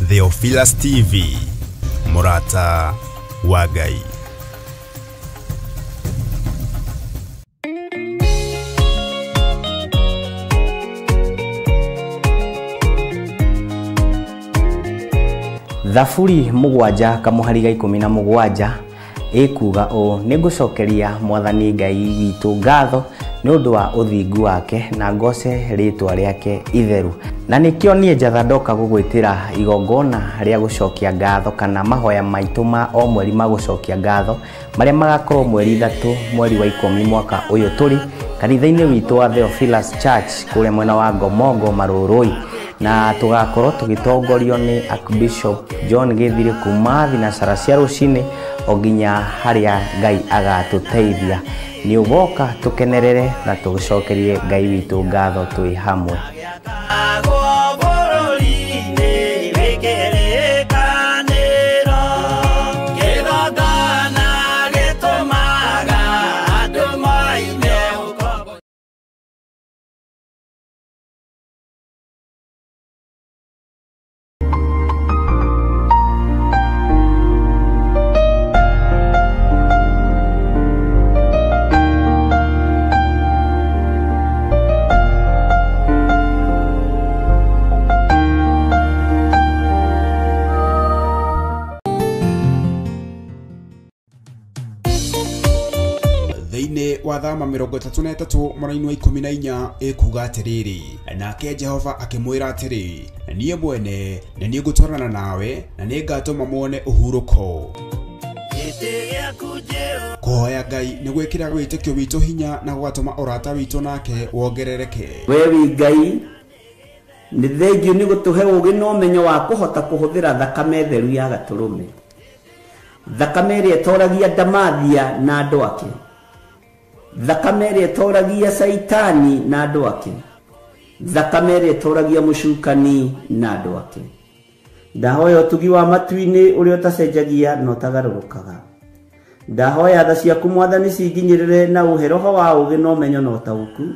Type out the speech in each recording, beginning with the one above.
Theophilus TV, Murata wa Ngai. Thaburi 7 kamuhariga 17 ĩkuga ũũ: nĩngũcokeria Mwathani Ngai witũ ngatho nĩ ũndũ wa ũthingu wake na ngoce rĩtwa rĩake itheru. Na nĩkĩo niĩ Njatha ndoka gũgwĩtĩra igongona rĩa gũcokia ngatho kana mahoya maitũ ma o mweri ma gũcokia ngatho marĩa magakorwo mweri 3 mweri wa 10 mwaka ũyũ tũrĩ kanitha-inĩ witũ wa Theophilus Church kũrĩa mwena wa Ngomongo Marũrũi, na tũgakorwo tũgĩtongorio nĩ Archbishop John Gĩthiri kuma thinacara cia rũcinĩ o nginya harĩa Ngai agatũteithia. Nĩ ũgoka tũkenerere na tũgĩcokerie Ngai witũ ngatho twĩ hamwe. Thĩinĩ wa Thama 33 mũraini wa 14 ĩkuga atĩrĩrĩ, nake Jehova akĩmwĩra atĩrĩ, niĩ mwene nĩ niĩ ngũtwarana nawe na nĩngatũma muone ũhurũko. Kũhoya Ngai nĩ gwĩkĩra wĩtĩkio witũ hinya na gũgatũma ũrata witũ nake wongerereke. We wĩ Ngai, nĩ thengiũ nĩ gũtũhe ũũgĩ na ũmenyo wa kũhota kũhũthĩra thakame theru ya gatũrũme, thakame ĩrĩa ĩtoragia Ndamathia na andũ ake, thakame ĩrĩa ĩtoragia Caitani na andũ ake, thakame ĩrĩa ĩtoragia mũcukani na andũ ake. Ndahoya ũtugi wa matu-inĩ ũrĩa ũtacenjagia na ũtagarũrũkaga. Ndahoya tha ciaku Mwathani cinginyĩrĩre na ũhe roho wa ũũgĩ na ũmenyo na ũtaũku,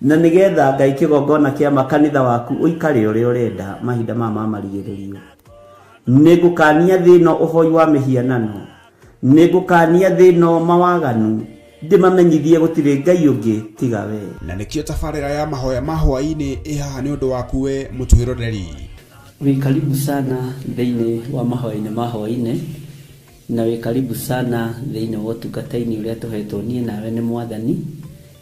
na nĩgetha Ngai kĩgongona kĩa makanitha waku ũikare ũrĩa ũrenda mahinda maya ma marigĩrĩrio. Nĩngũkania thĩ ĩno ũhoi wa mĩhianano, nĩngũkania thĩ ĩno mawaganu, ndĩmamenyithie gũtirĩ Ngai ũngĩ tiga we. Na nĩkĩo tabarĩra ya mahoya ma hwaĩ-inĩ ĩ haha nĩ ũndũ waku we mũtwĩroreri. Wĩ karibu sana thĩinĩ wa mahoya-inĩ ma hwaĩ-inĩ, na wĩ karibu sana thĩinĩ wa ũtungata-inĩ ũrĩa tũhetwo niĩ nawe nĩ Mwathani,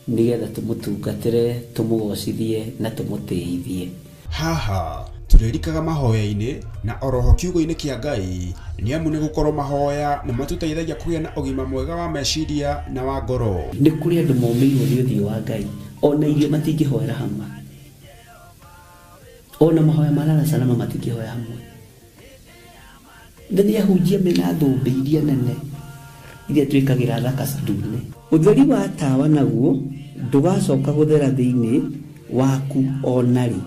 nĩgetha tũmũtungatĩre, tũmũgocithie na tũmũtĩithie. Haha tũrĩrikaga mahoya-inĩ na oroho kiugo-inĩ kĩa Ngai, nĩ amu nĩ gũkorwo mahoya nĩ matũteithagia kũgĩa na ũgima mwega wa meciria na wa ngoro. Nĩ kũrĩ andũ momĩirwo nĩ ũthiũ wa Ngai, ona irio matingĩhoera hamwe, ona mahoya ma lala salama matingĩhoya hamwe. Na nĩ ahunjia mena thũmbĩ iria nene iria twĩkagĩra thaka ndune. Ũtheri wa tawa naguo ndũgacoka gũthera thĩinĩ waku ona rĩ.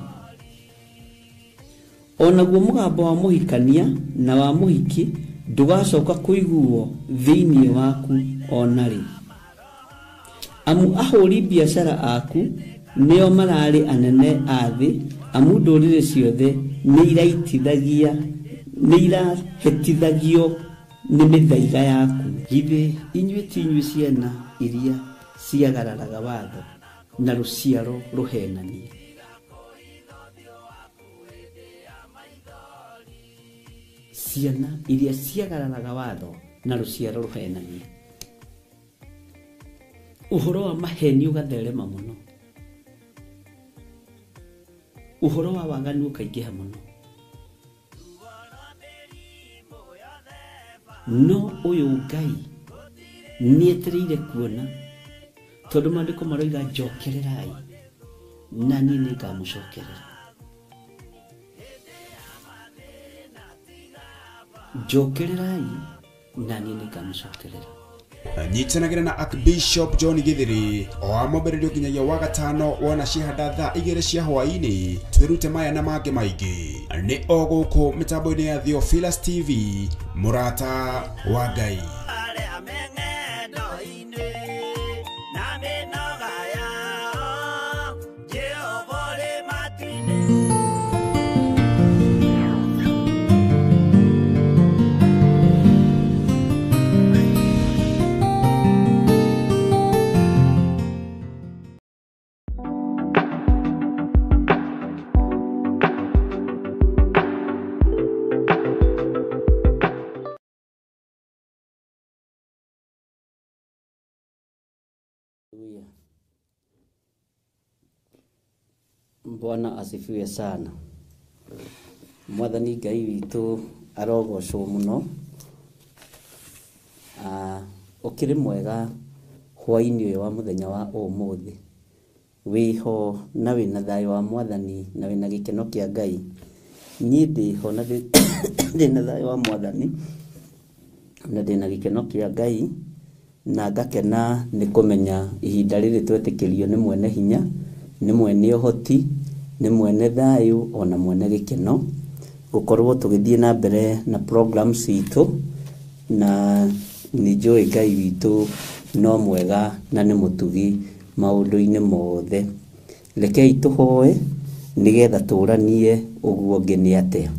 Onaguo mũgambo wa mũhikania na wa mũhiki ndũgacoka kũiguo thĩinĩ waku ona rĩ. Amu ahũri biacara aku nĩo mararĩ anene a thĩ, amu ndũrĩrĩ ciothe nĩ irahĩtithagio nĩ mĩthaiga yaku. Githĩ inyuĩ ti inyuĩ ciana iria ciagararaga watho na rũciaro rũhenanie? Ciana iria ciagararaga watho na rũciaro rũhenanie. Ũhoro wa maheni ũgatherema mũno, ũhoro wa waganu ũkaingĩha mũno, no ũyũ Ngai nĩetereire kuona, tondũ maandĩko maroiga njokererai na niĩ nĩngamũcokerera. Njokererai na niĩ nĩngamũcokerera. Nyitanagĩra na Archbishop John Githiri o wa mwambĩrĩrio nginyagia wa gatano wona cihanda thaa 2 cia hwaĩ-inĩ, twĩrute maya na mangĩ maingĩ. Nĩ o gũkũ mĩtambo-inĩ ya Theophilus TV, mũrata wa Ngai. Bwana asifiwe sana. Mwathani Ngai witũ arogocwo mũno. Ũkĩrĩ mwega hwaĩ-inĩ ũyũ wa mũthenya wa ũmũthĩ. Wĩho na wĩna thayũ wa Mwathani na wĩna gĩkeno kĩa Ngai. Niĩ ndĩho na ndĩna thayũ wa Mwathani na ndĩna gĩkeno kĩa Ngai, na ngakena nĩ kũmenya ihinda rĩrĩ twetĩkĩrio nĩ mwene hinya, nĩ mwene ũhoti, nĩ mwene thayũ ona mwene gĩkeno, gũkorwo tũgĩthiĩ na mbere na program citũ, na nĩ njũĩ Ngai witũ no mwega na nĩ mũtugi maũndũ-inĩ mothe. Rekei tũhoe nĩgetha tũranie ũguo ũngĩ nĩ atĩa.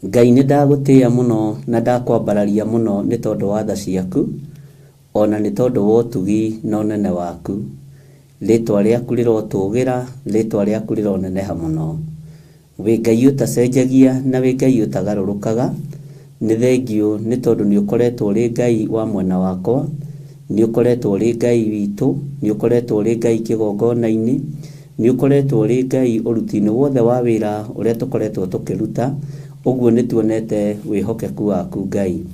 Ngai nĩ ndagũtĩĩa mũno na ndakwambararia mũno nĩ tondũ wa tha ciaku, ona nĩ tondũ wa ũtugi na ũnene waku. Rĩtwa rĩaku rĩrotũgĩra, rĩtwa rĩaku rĩroneneha mũno. Wĩ Ngai ũtacenjagia na wĩ Ngai ũtagarũrũkaga. Nĩ thengiũ nĩ tondũ nĩ ũkoretwo ũrĩ Ngai wa mwena wakwa, nĩ ũkoretwo ũrĩ Ngai witũ, nĩ ũkoretwo ũrĩ Ngai kĩgongona-inĩ, nĩ ũkoretwo ũrĩ Ngai ũruti-inĩ wothe wa wĩra ũrĩa tũkoretwo tũkĩruta. Ũguo nĩ tuonete wĩhokeku waku Ngai.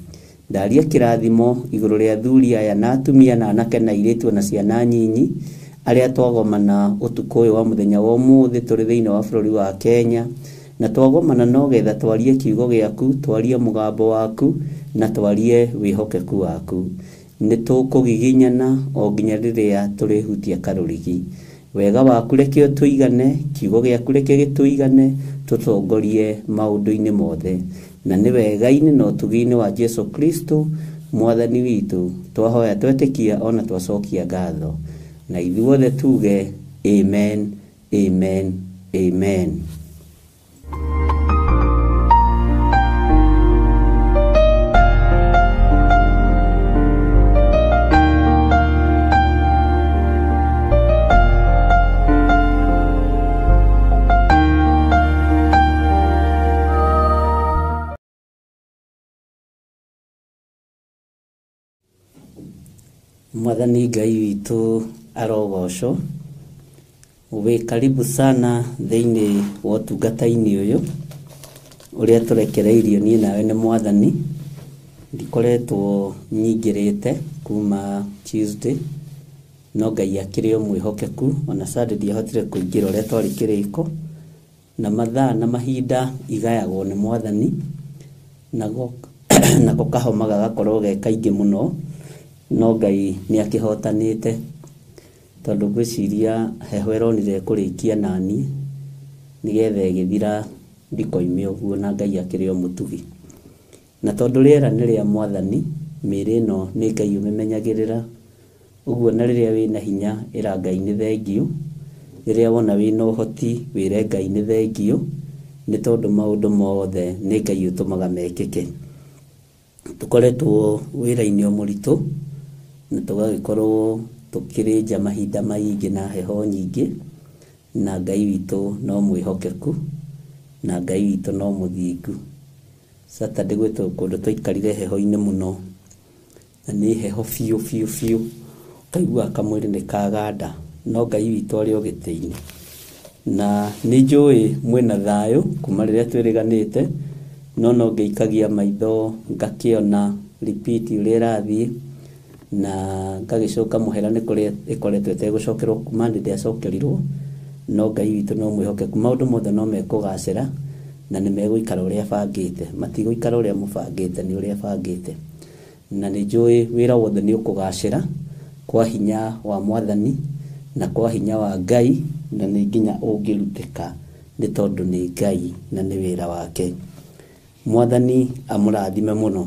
Ndaria kĩrathimo igũrũ rĩa athuri aya na atumia na anake na airĩtu na ciana nyinyi arĩa twagomana ũtukũ ũyũ wa mũthenya wa ũmũthĩ tũrĩ thĩinĩ wa bũrũri wa Kenya, na twagomana no getha twarie kiugo gĩaku, twarie mũgambo waku na twarie wĩhokeku waku. Nĩ tũkũgiginyana o nginya rĩrĩa tũrĩhutia karũrigi. Wega waku reke ũtũigane, kiugo gĩaku reke gĩtũigane, tũtongorie maũndũ-inĩ mothe. Na nĩ wega-inĩ na ũtugi-inĩ wa Jesu Kristo Mwathani witũ twahoya twetĩkia ona twacokia ngatho. Na ithuothe tuge amen, amen, amen. Mwathani Ngai witũ arogocwo. Wĩ karibu sana thĩinĩ wa ũtungata-inĩ ũyũ ũrĩa tũrekereirio niĩ nawe nĩ Mwathani. Ndikoretwo nyingĩrĩte kuma Tuesday, no Ngai akĩrĩ o mwĩhokeku. Ona Sunday ndiahotire kũingĩra ũrĩa twarĩ kĩrĩko, na mathaa na mahinda igayagwo nĩ Mwathani, nako kahoma gagakorwo ge kaingĩ mũno, no Ngai nĩ akĩhotanĩte, tondũ ngwĩciria heho ĩronire kũrĩkia nani nĩgetha ĩgĩthira ndikoime ũguo, na Ngai akĩrĩ o mũtugi. Na tondũ rĩera nĩ rĩa Mwathani, mĩĩrĩ ĩno nĩ Ngai ũmĩmenyagĩrĩra, ũguo na rĩrĩa wĩna hinya ĩra Ngai nĩ thengiũ, rĩrĩa wona wĩna ũhoti wĩre Ngai nĩ thengiũ, nĩ tondũ maũndũ mothe nĩ Ngai ũtũmaga mekĩke. Tũkoretwo wĩra-inĩ o mũritũ na tũgagĩkorwo tũkĩrĩ nja mahinda maingĩ na heho nyingĩ, na Ngai witũ no mwĩhokeku na Ngai witũ no mũthingu. Saturday gwĩtwo kũndũ twaikarire heho-inĩ mũno, na nĩ heho biũ biũ biũ, ũkaigua kamwĩrĩ nĩ kaganda, no Ngai witũ arĩ o gĩtĩ-inĩ. Na nĩ njũĩ mwĩna thayũ kuma rĩrĩa twĩrĩganĩte, no no ngĩikagia maitho ngakĩona repeat ũrĩa ĩrathiĩ, na ngagĩcoka mũhera nĩ kũrĩa ĩkoretwo ĩtegũcokerwo kuma ndĩ ndĩacokerirwo, no Ngai witũ no mwĩhokeku, maũndũ mothe no mekũgacĩra na nĩ megũikara ũrĩa bangĩte, matigũikara ũrĩa mũbangĩte, nĩ ũrĩa bangĩte. Na nĩ njũĩ wĩra wothe nĩ ũkũgacĩra kwa hinya wa Mwathani na kwa hinya wa Ngai, na nĩ nginya ũngĩrutĩka nĩ tondũ nĩ Ngai na nĩ wĩra wake. Mwathani amũrathime mũno.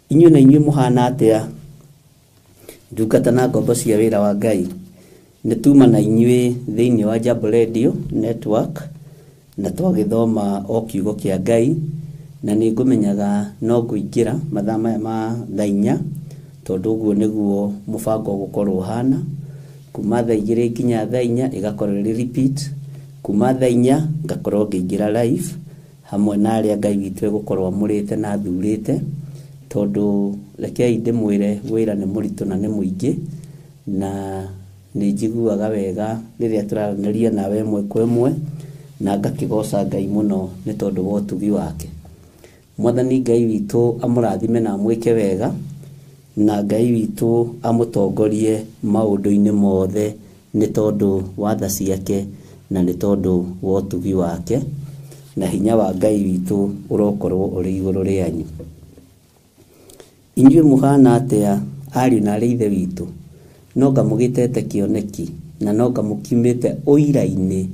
Inyuĩ na inyuĩ mũhana atĩa, ndungata na ngombo cia wĩra wa Ngai? Nĩ tuma na inyuĩ thĩinĩ wa Jambo Radio Network, na twagĩthoma o kiugo kĩa Ngai, na nĩ ngũmenyaga no ngũingĩra mathaa maya ma thaa inya, tondũ ũguo nĩguo mũbango ũgũkorwo ũhana. Kuma thaa igĩrĩ nginya thaa inya ĩgakorwo ĩrĩ repeat, kuma thaa inya ngakorwo ngĩingĩra live hamwe na arĩa Ngai witũ egũkorwo amũrĩte na athurĩte, tondũ rekei ndĩmwĩre wĩra nĩ mũritũ na nĩ mũingĩ, na nĩ njiguaga wega rĩrĩa tũraranĩria nawe ĩmwe kwa ĩmwe, na ngakĩgoca Ngai mũno nĩ tondũ wa ũtugi wake. Mwathani Ngai witũ amũrathime na amwĩke wega, na Ngai witũ amũtongorie maũndũ-inĩ mothe nĩ tondũ wa tha ciake na nĩ tondũ wa ũtugi wake, na hinya wa Ngai witũ ũrokorwo ũrĩ igũrũ rĩanyu. Inyuĩ mũhana atĩa, ariũ na arĩ ithe witũ? No ngamũgĩtete kĩoneki, na no ngamũkiumĩte ũira-inĩ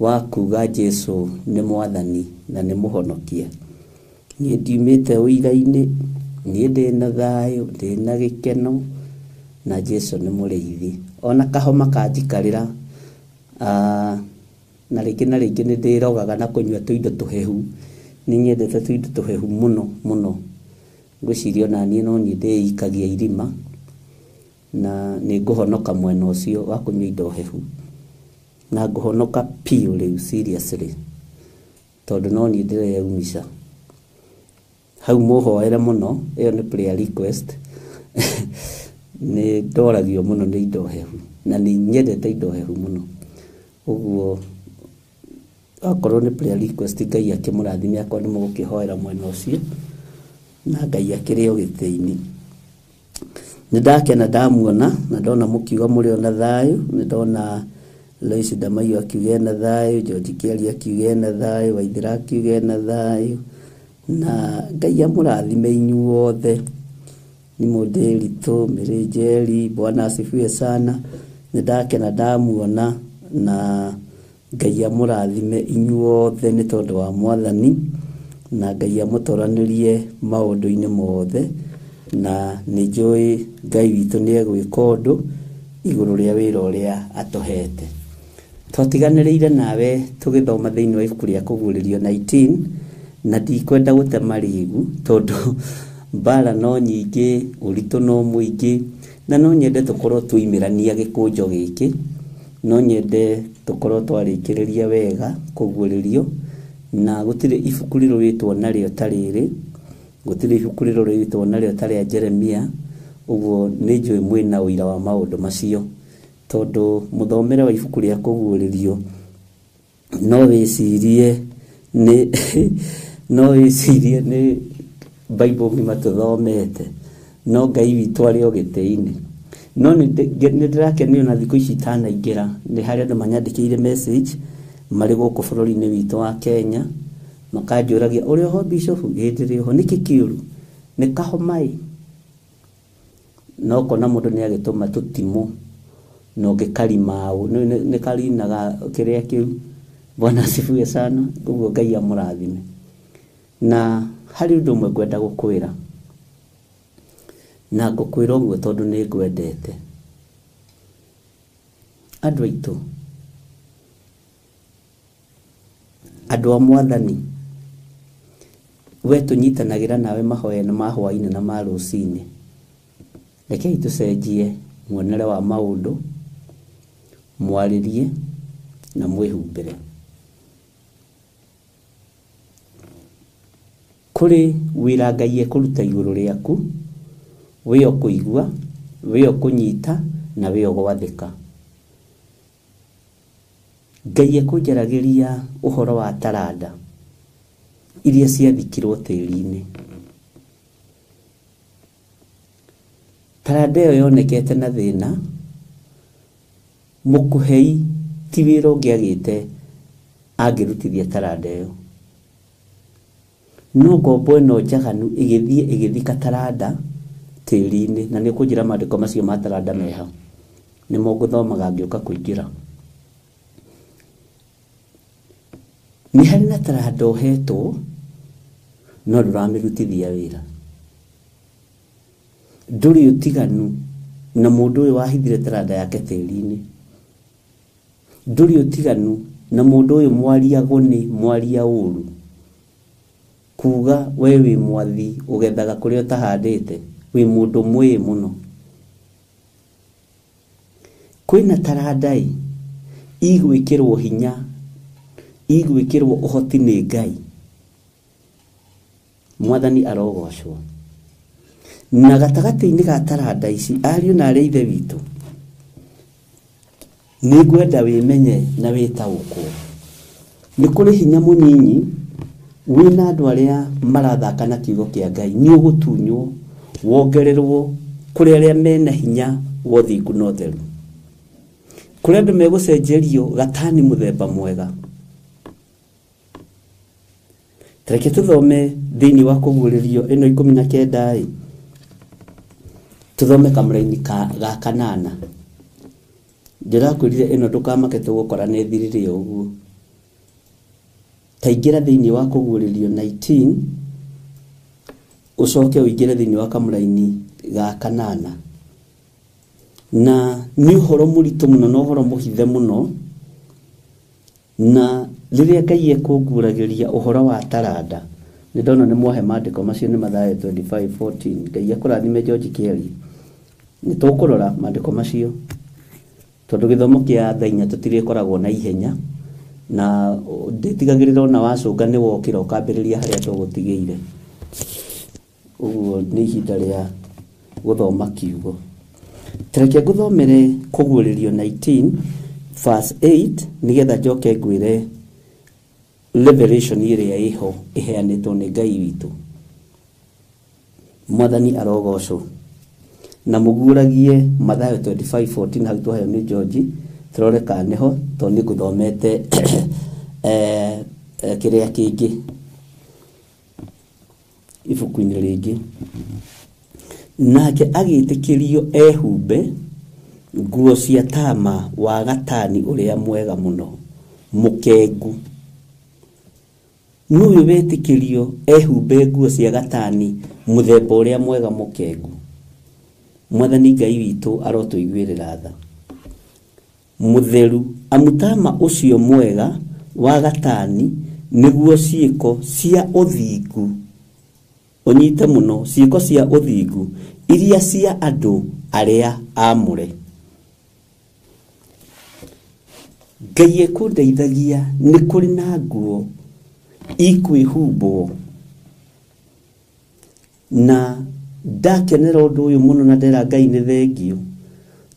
wa kuga Jesũ nĩ Mwathani na nĩ Mũhonokia. Niĩ ndiumĩte ũira-inĩ, niĩ ndĩna thayũ, ndĩna gĩkeno, na Jesũ nĩ mũrĩithi. Ona kahoma kanjikarĩra, na rĩngĩ na rĩngĩ nĩ ndĩrogaga na kũnyua tũindo tũhehu. Nĩ nyendete tũindo tũhehu mũno mũno. Ngwĩciria ona niĩ no niĩ ndĩikagia irima, na nĩ ngũhonoka mwena ũcio wa kũnyua indo hehu, na ngũhonoka piũ rĩu seriously, tondũ no niĩ ndĩreyumica. Hau mũhoere mũno, ĩyo nĩ prayer request. Nĩ ndoragio mũno nĩ indo hehu, na nĩ nyendete indo hehu mũno. Ũguo akorwo nĩ prayer request, Ngai akĩmũrathime, akorwo nĩ mũgũkĩhoera mwena ũcio, na Ngai akĩrĩ o gĩtĩ-inĩ. Nĩ ndakena ndamuona, na ndona mũkiuga mũrĩ ona thayũ, nĩ ndona Lois Ndamaiyũ akiuga ena thayũ, George Kĩaria akiuga ena thayũ, Waithera akiuga ena thayũ, na Ngai amũrathime inyuothe. Ni mũndĩritũ Mĩrĩ Njeri, Bwana asifiwe sana. Nĩ ndakena ndamuona, na Ngai amũrathime inyuothe nĩ tondũ wa Mwathani, na Ngai amũtoranĩrie maũndũ-inĩ mothe, na nĩ njũĩ Ngai witũ nĩ egwĩka ũndũ igũrũ rĩa wĩra ũrĩa atũhete. Twatiganĩrĩire nawe tũgĩthoma thĩinĩ wa ibuku rĩa Kũguũrĩrio 19, na ndikwenda gũte marĩgu tondũ mbara no nyingĩ, ũritũ no mũingĩ, na no nyende tũkorwo tũimĩrania gĩkũnjo gĩkĩ, no nyende tũkorwo twarĩkĩrĩria wega kũguũrĩrio, na gũtirĩ ibuku rĩrũĩtwo narĩo ta rĩrĩ, gũtirĩ ibuku rĩrũĩtwo narĩo ta rĩa Jeremia. Ũguo nĩ njũĩ mwĩna ũira wa maũndũ macio, tondũ mũthomere wa ibuku rĩa Kũguũrĩrio no wĩcirie nĩ no wĩcirie nĩ Bible ng'ima tũthomete, no Ngai witũ arĩ o gĩtĩ-inĩ. No nĩ ndĩrakenio na thikũ ici itanaingĩra, nĩ harĩ andũ manyandĩkĩire message marĩ gũkũ bũrũri-inĩ witũ wa Kenya, makanjũragia ũrĩ oho Bishop? Ĩĩ ndĩrĩ oho. Nĩkĩ kĩũru? Nĩ kahoma-ĩ. No kona mũndũ nĩ agĩtũma tũtimũ na ũngĩkarimaũ, nĩ karinaga kĩrĩa kĩu. Bwana asifiwe sana. Ũguo Ngai amũrathime. Na harĩ ũndũ ũmwe ngwenda gũkwĩra, na ngũkwĩra ũguo tondũ nĩ ngwendete. Andũ aitũ, andũ a Mwathani, we tũnyitanagĩra nawe mahoya ma hwaĩ-inĩ na ma rũcinĩ, rekei tũcenjie muonere wa maũndũ, mwarĩrie na mwĩhumbĩre. Kũrĩ wĩra Ngai ekũruta igũrũ rĩaku, wĩo kũigua, wĩo kũnyita, na wĩo gwathĩka. Ngai ekũnjaragĩria ũhoro wa taranda iria ciathikirwo tĩri-inĩ. Taranda ĩyo yonekete na thĩna, mũkũhei ti wĩra ũngĩagĩte angĩrutithia taranda ĩyo. No ngombo ĩno njaganu ĩgĩthiĩ ĩgĩthika taranda tĩri-inĩ. Na nĩ ũkũnjĩra maandĩko macio ma taranda meha, nĩmo ngũthomaga ngĩũka kũingĩra. Nĩ harĩ na taranda ũhetwo no ndũramĩrutithia wĩra. Ndũrĩ ũtiganu na mũndũ ũyũ wahithire taranda yake tĩri-inĩ. Ndũrĩ ũtiganu na mũndũ ũyũ mwaria gũnĩ, mwaria ũru, kuga we wĩ mwathi ũgethaga kũrĩa ũtahandĩte, wĩ mũndũ mwĩĩ mũno. Kwĩna taranda ĩ igwĩkĩrwo hinya, igwĩkĩrwo ũhoti nĩ Ngai. Mwathani arogocwo. Na gatagatĩ-inĩ ga taranda ici, ariũ na arĩ ithe witũ, nĩ ngwenda wĩmenye na wĩtaũkwo. Nĩ kũrĩ hinya mũnyinyi wĩna andũ arĩa marathaka na kiugo kĩa Ngai, nĩ ũgũtunywo wongererwo kũrĩ arĩa mena hinya wa ũthingu na ũtheru, kũrĩ andũ megũcenjerio gatani mũthemba mwega. Tareke tũthome thĩinĩ wa kũguũrĩrio ĩno 19 ĩ, tũthome kamũraini ga kanana. Ndĩrakwĩrire ĩno ndũkamake tũgũkora nĩ thirire ũguo. Taingĩra thĩinĩ wa kũguũrĩrio 19 ũcoke ũingĩre thĩinĩ wa kamũraini ga kanana. Na nĩ ũhoro mũritũ mũno na ũhoro mũhithe mũno, na rĩrĩa Ngai ekũnguũragĩria ũhoro wa taranda, nĩ ndona nĩ mwahe maandĩko macio nĩ Mathayo 25:14. Ngai akũrathime George Kĩari. Nĩ tũkũrora maandĩko macio tondũ gĩthomo kĩa thaa inya tũtirĩkoragwo na ihenya, na ndĩtigagĩrĩra ona wacũnga nĩ wokĩra ũkambĩrĩria harĩa tũgũtigĩire. Ũguo nĩ ihinda rĩa gũthoma kiugo. Tareke ngũthomere kũguũrĩrio 19 verse 8 nĩgetha njoke ngwĩre revelation ĩrĩa ĩho ĩheanĩtwo nĩ Ngai witũ. Mwathani arogocwo. Na mũguũragie Mathayo 25:14 hau twaheo nĩ George, tũrore kana nĩho, tondũ nĩ ngũthomete kĩrĩa kĩngĩ ibuku-inĩ rĩngĩ. Nake agĩtĩkĩrio ehumbe nguo cia tama wa gatani ũrĩa mwega mũno mũkengu. Nũyũ wetĩkĩrio ehumbe nguo cia gatani mũthemba ũrĩa mwega mũkengu. Mwathani Ngai witũ arotũiguĩrĩra tha. Mũtheru, amu tama ũcio mwega wa gatani nĩguo ciĩko cia ũthingu, ũnyite mũno, ciĩko cia ũthingu iria cia andũ arĩa aamũre. Ngai ekũndeithagia nĩ kũrĩ na nguo ikwĩhumbwo, na ndakenera ũndũ ũyũ mũno na ndera Ngai nĩ thengio,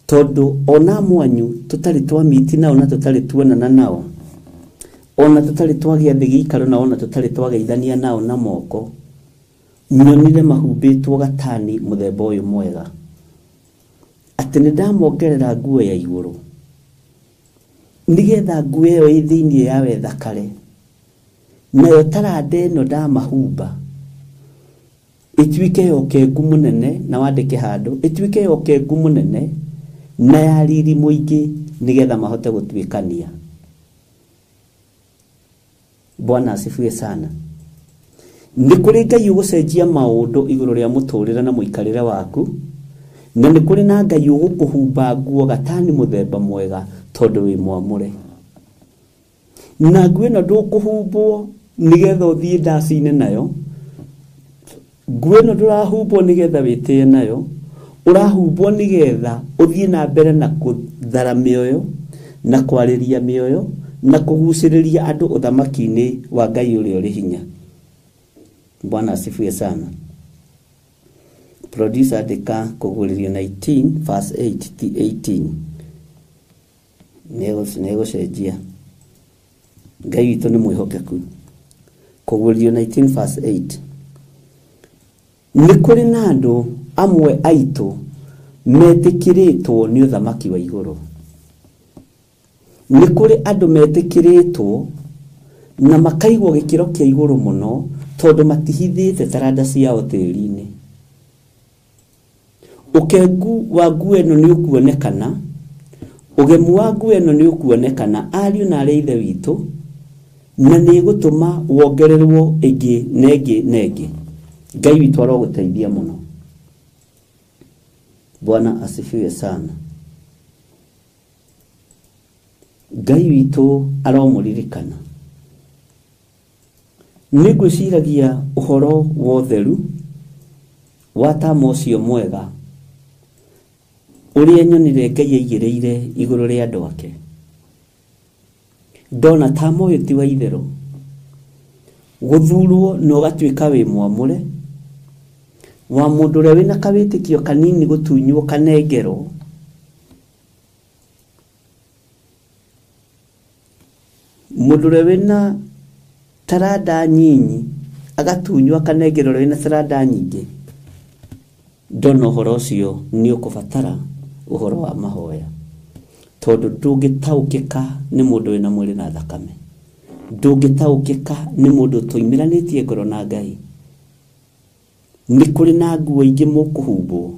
tondũ ona mwanyu tũtarĩ twa miti nao na tũtarĩ tuonana nao, ona tũtarĩ twagĩa thĩ gĩikaro nao, ona tũtarĩ twageithania nao na moko, nyonire mahumbĩtwo gatani mũthemba ũyũ mwega, atĩ nĩ ndamongerera nguo ya igũrũ nĩgetha nguo ĩyo ĩ thĩinĩ yawe thakare, nayo taranda ĩno ndamahumba ĩtuĩke ya ũkengu mũnene, na wandĩke handũ, ĩtuĩke ya ũkengu mũnene na ya riri mũingĩ, nĩgetha mahote gũtuĩkania. Bwana asifiwe sana. Nĩ kũrĩ Ngai ũgũcenjia maũndũ igũrũ rĩa mũtũrĩre na mũikarĩre waku, na nĩ kũrĩ na Ngai ũgũkũhumba nguo gatani mũthemba mwega tondũ wĩ mwamũre. Na nguo ĩno ndũkũhumbwo nĩgetha ũthiĩ ndaci-inĩ nayo, nguo ĩno ndũrahumbwo nĩgetha wĩtĩe nayo, ũrahumbwo nĩgetha ũthiĩ na mbere na kũthara mĩoyo na kwarĩria mĩoyo na kũgucĩrĩria andũ ũthamaki-inĩ wa Ngai ũrĩa ũrĩ hinya. Bwana asifiwe sana. Producer andĩka kũguũrĩrio 19 verse 8 ti 18. Nĩegũcenjia. Ngai witũ nĩ mwĩhokeku. Kũguũrĩrio 19 verse 8. Nĩ kũrĩ na andũ amwe aitũ metĩkĩrĩtwo nĩ ũthamaki wa igũrũ. Nĩ kũrĩ andũ metĩkĩrĩtwo na makaigwo gĩkĩro kĩa igũrũ mũno tondũ matihithĩte taranda ciao tĩri-inĩ. Ũkengu wa nguo ĩno nĩ ũkuonekana, ũgemu wa nguo ĩno nĩ ũkuonekana, ariũ na arĩ ithe witũ, na nĩ ĩgũtũma wongererwo ĩngĩ na ĩngĩ na ĩngĩ. Ngai witũ arogũteithia mũno. Bwana asifiwe sana. Ngai witũ aromũririkana. Nĩ ngwĩciragia ũhoro wa ũtheru wa tama ũcio mwega ũrĩa nyonire Ngai aigĩrĩire igũrũ rĩa andũ ake. Ndona tama ũyũ ti wa itherũ, gũthurwo na ũgatuĩka wĩ mwamũre, wa mũndũ ũrĩa wĩna kawĩtĩkio kanini gũtunywo kanengerwo, mũndũ ũrĩa wĩna taranda nyinyi agatunywo akanengerwo ũrĩa wĩna taranda nyingĩ. Ndona ũhoro ũcio nĩ ũkũbatara ũhoro wa mahoya, tondũ ndũngĩtaũkĩka nĩ mũndũ wĩna mwĩrĩ na thakame, ndũngĩtaũkĩka nĩ mũndũ tũimĩranĩtie ngoro na Ngai. Nĩ kũrĩ na nguo ingĩ mũkũhumbwo,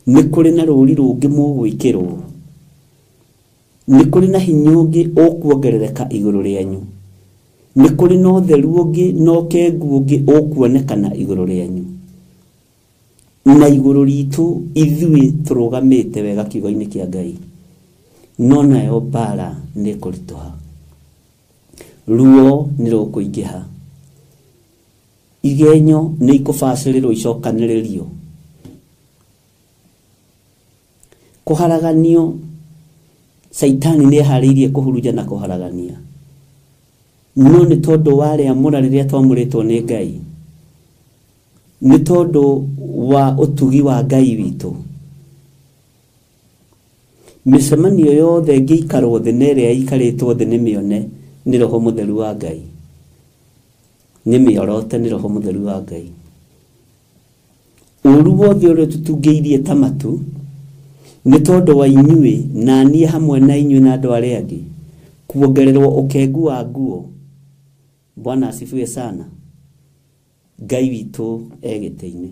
nĩ kũrĩ na rũri rũngĩ mũgwĩkĩrwo, nĩ kũrĩ na hinya ũngĩ ũkuongerereka igũrũ rĩanyu, nĩ kũrĩ na ũtheru ũngĩ na ũkengu ũngĩ ũkuonekana igũrũ rĩanyu na igũrũ ritũ ithuĩ tũrũgamĩte wega kiugo-inĩ kĩa Ngai. No nayo mbara nĩ ĩkũritũha, ruo nĩ rũkũingĩha, igenyo nĩ ikũbacĩrĩrwo icokanĩrĩrio, kũharaganio. Caitani nĩ eharĩirie kũhurunja na kũharagania, no nĩ tondũ wa rĩamũra rĩrĩa twamũrĩtwo nĩ Ngai, nĩ tondũ wa ũtugi wa Ngai witũ, mĩcemanio yothe ĩngĩikarwo thĩ na ĩrĩa ĩikarĩtwo thĩ nĩ mĩone nĩ Roho Mũtheru wa Ngai, nĩ mĩorote nĩ Roho Mũtheru wa Ngai. Ũru wothe ũrĩa tũtungĩirie ta matu nĩ tondũ wa inyuĩ na niĩ hamwe na inyuĩ na andũ arĩa angĩ kuongererwo ũkengu wa nguo. Bwana asifiwe sana. Ngai witũ e gĩtĩ-inĩ.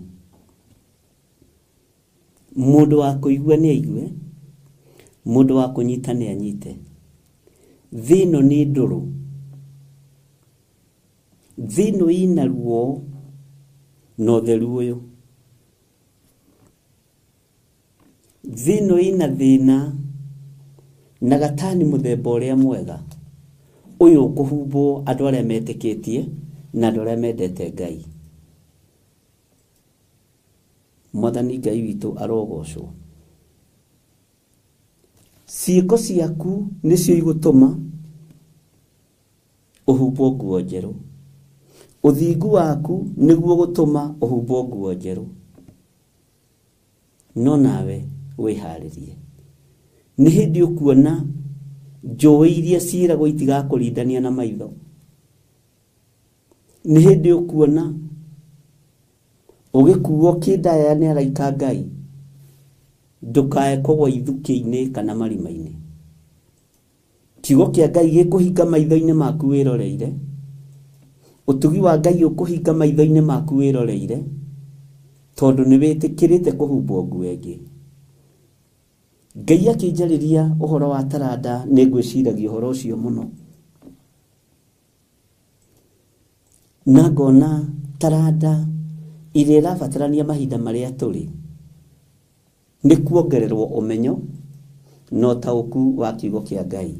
Mũndũ wa kũigua nĩ aigue, mũndũ wa kũnyita nĩ anyite. Thĩ ĩno nĩ ndũrũ, thĩ ĩno ĩna ruo na ũtheru ũyũ, thĩ ĩno ĩna thĩna na gatani mũthemba ũrĩa mwega ũyũ ũkũhumbwo andũ arĩa metĩkĩtie na andũ arĩa mendete Ngai. Mwathani Ngai witũ arogocwo. Ciĩko ciaku nĩcio igũtũma ũhumbwo nguo njerũ, ũthingu waku nĩguo gũtũma ũhumbwo nguo njerũ. No nawe wĩharĩrie, nĩ hĩndĩ ũkuona njũĩ iria ciĩragwo itigakũrindania na maitho, nĩ hĩndĩ ũkuona ũgĩkuo kĩndaya nĩ araika Ngai, ndũkae kũgwa ithukĩ-inĩ kana marima-inĩ. Kiugo kĩa Ngai gĩkũhinga maitho-inĩ maku wĩroreire, ũtugi wa Ngai ũkũhinga maitho-inĩ maku wĩroreire, tondũ nĩ wĩtĩkĩrĩte kũhumbwo nguo ĩngĩ. Ngai akĩnjarĩria ũhoro wa taranda nĩ ngwĩciragia ũhoro ũcio mũno, na ngona taranda ĩrĩa ĩrabatarania mahinda marĩa tũrĩ nĩ kuongererwo ũmenyo na ũtaũku wa kiugo kĩa Ngai.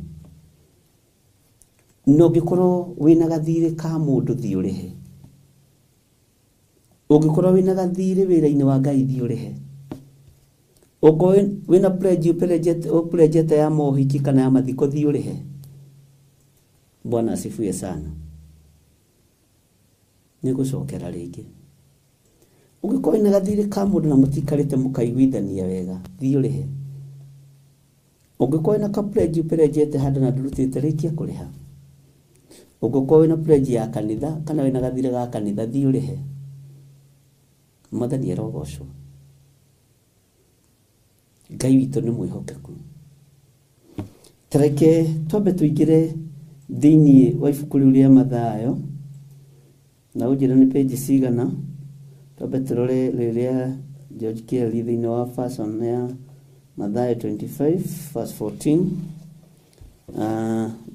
Na ũngĩkorwo wĩna gathirĩ ka mũndũ thiĩ ũrĩhe, ũngĩkorwo wĩna gathirĩ wĩra-inĩ wa Ngai thiĩ ũrĩhe, ũngĩkorwo wĩna pledge ũpledgete ya mohiki kana ya mathiko thiĩ ũrĩhe. Bwana asifiwe sana. Nĩ gũcokera rĩngĩ, ũngĩkorwo wĩna gathirĩ ka mũndũ na mũtikarĩte mũkaiguithania wega thiĩ ũrĩhe. Ũngĩkorwo wĩna ka pledge ũpledgete handũ na ndũrutĩte rĩkia kũrĩha. Ũngĩkorwo wĩna pledge ya kanitha kana wĩna gathirĩ ga kanitha thiĩ ũrĩhe. Mwathani arogocwo. Ngai witũ nĩ mwĩhokeku. Tareke twambe tũingĩre thĩinĩ wa ibuku rĩu rĩa Mathayo, na ũnjĩre nĩ page cigana, twambe tũrore rĩrĩa George Kelly thĩinĩ wa version ya Mathayo 25 verse 14,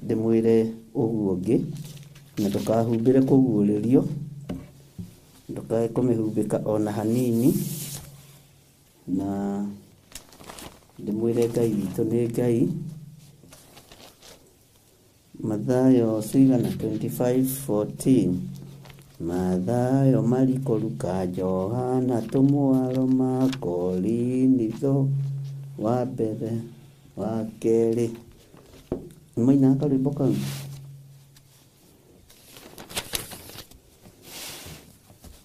ndĩmwĩre ũguo ũngĩ, na ndũkahumbĩre kũguũrĩrio, ndũkae kũmĩhumbĩka ona hanini, na ndĩmwĩre Ngai witũ nĩ Ngai. Mathayo cigana 25:14, Mathayo, Mariko, Luka, Johana, Tũmwa, Roma, Korinitho, wa mbere, wa kerĩ. Nĩmainaga karwĩmbo kau?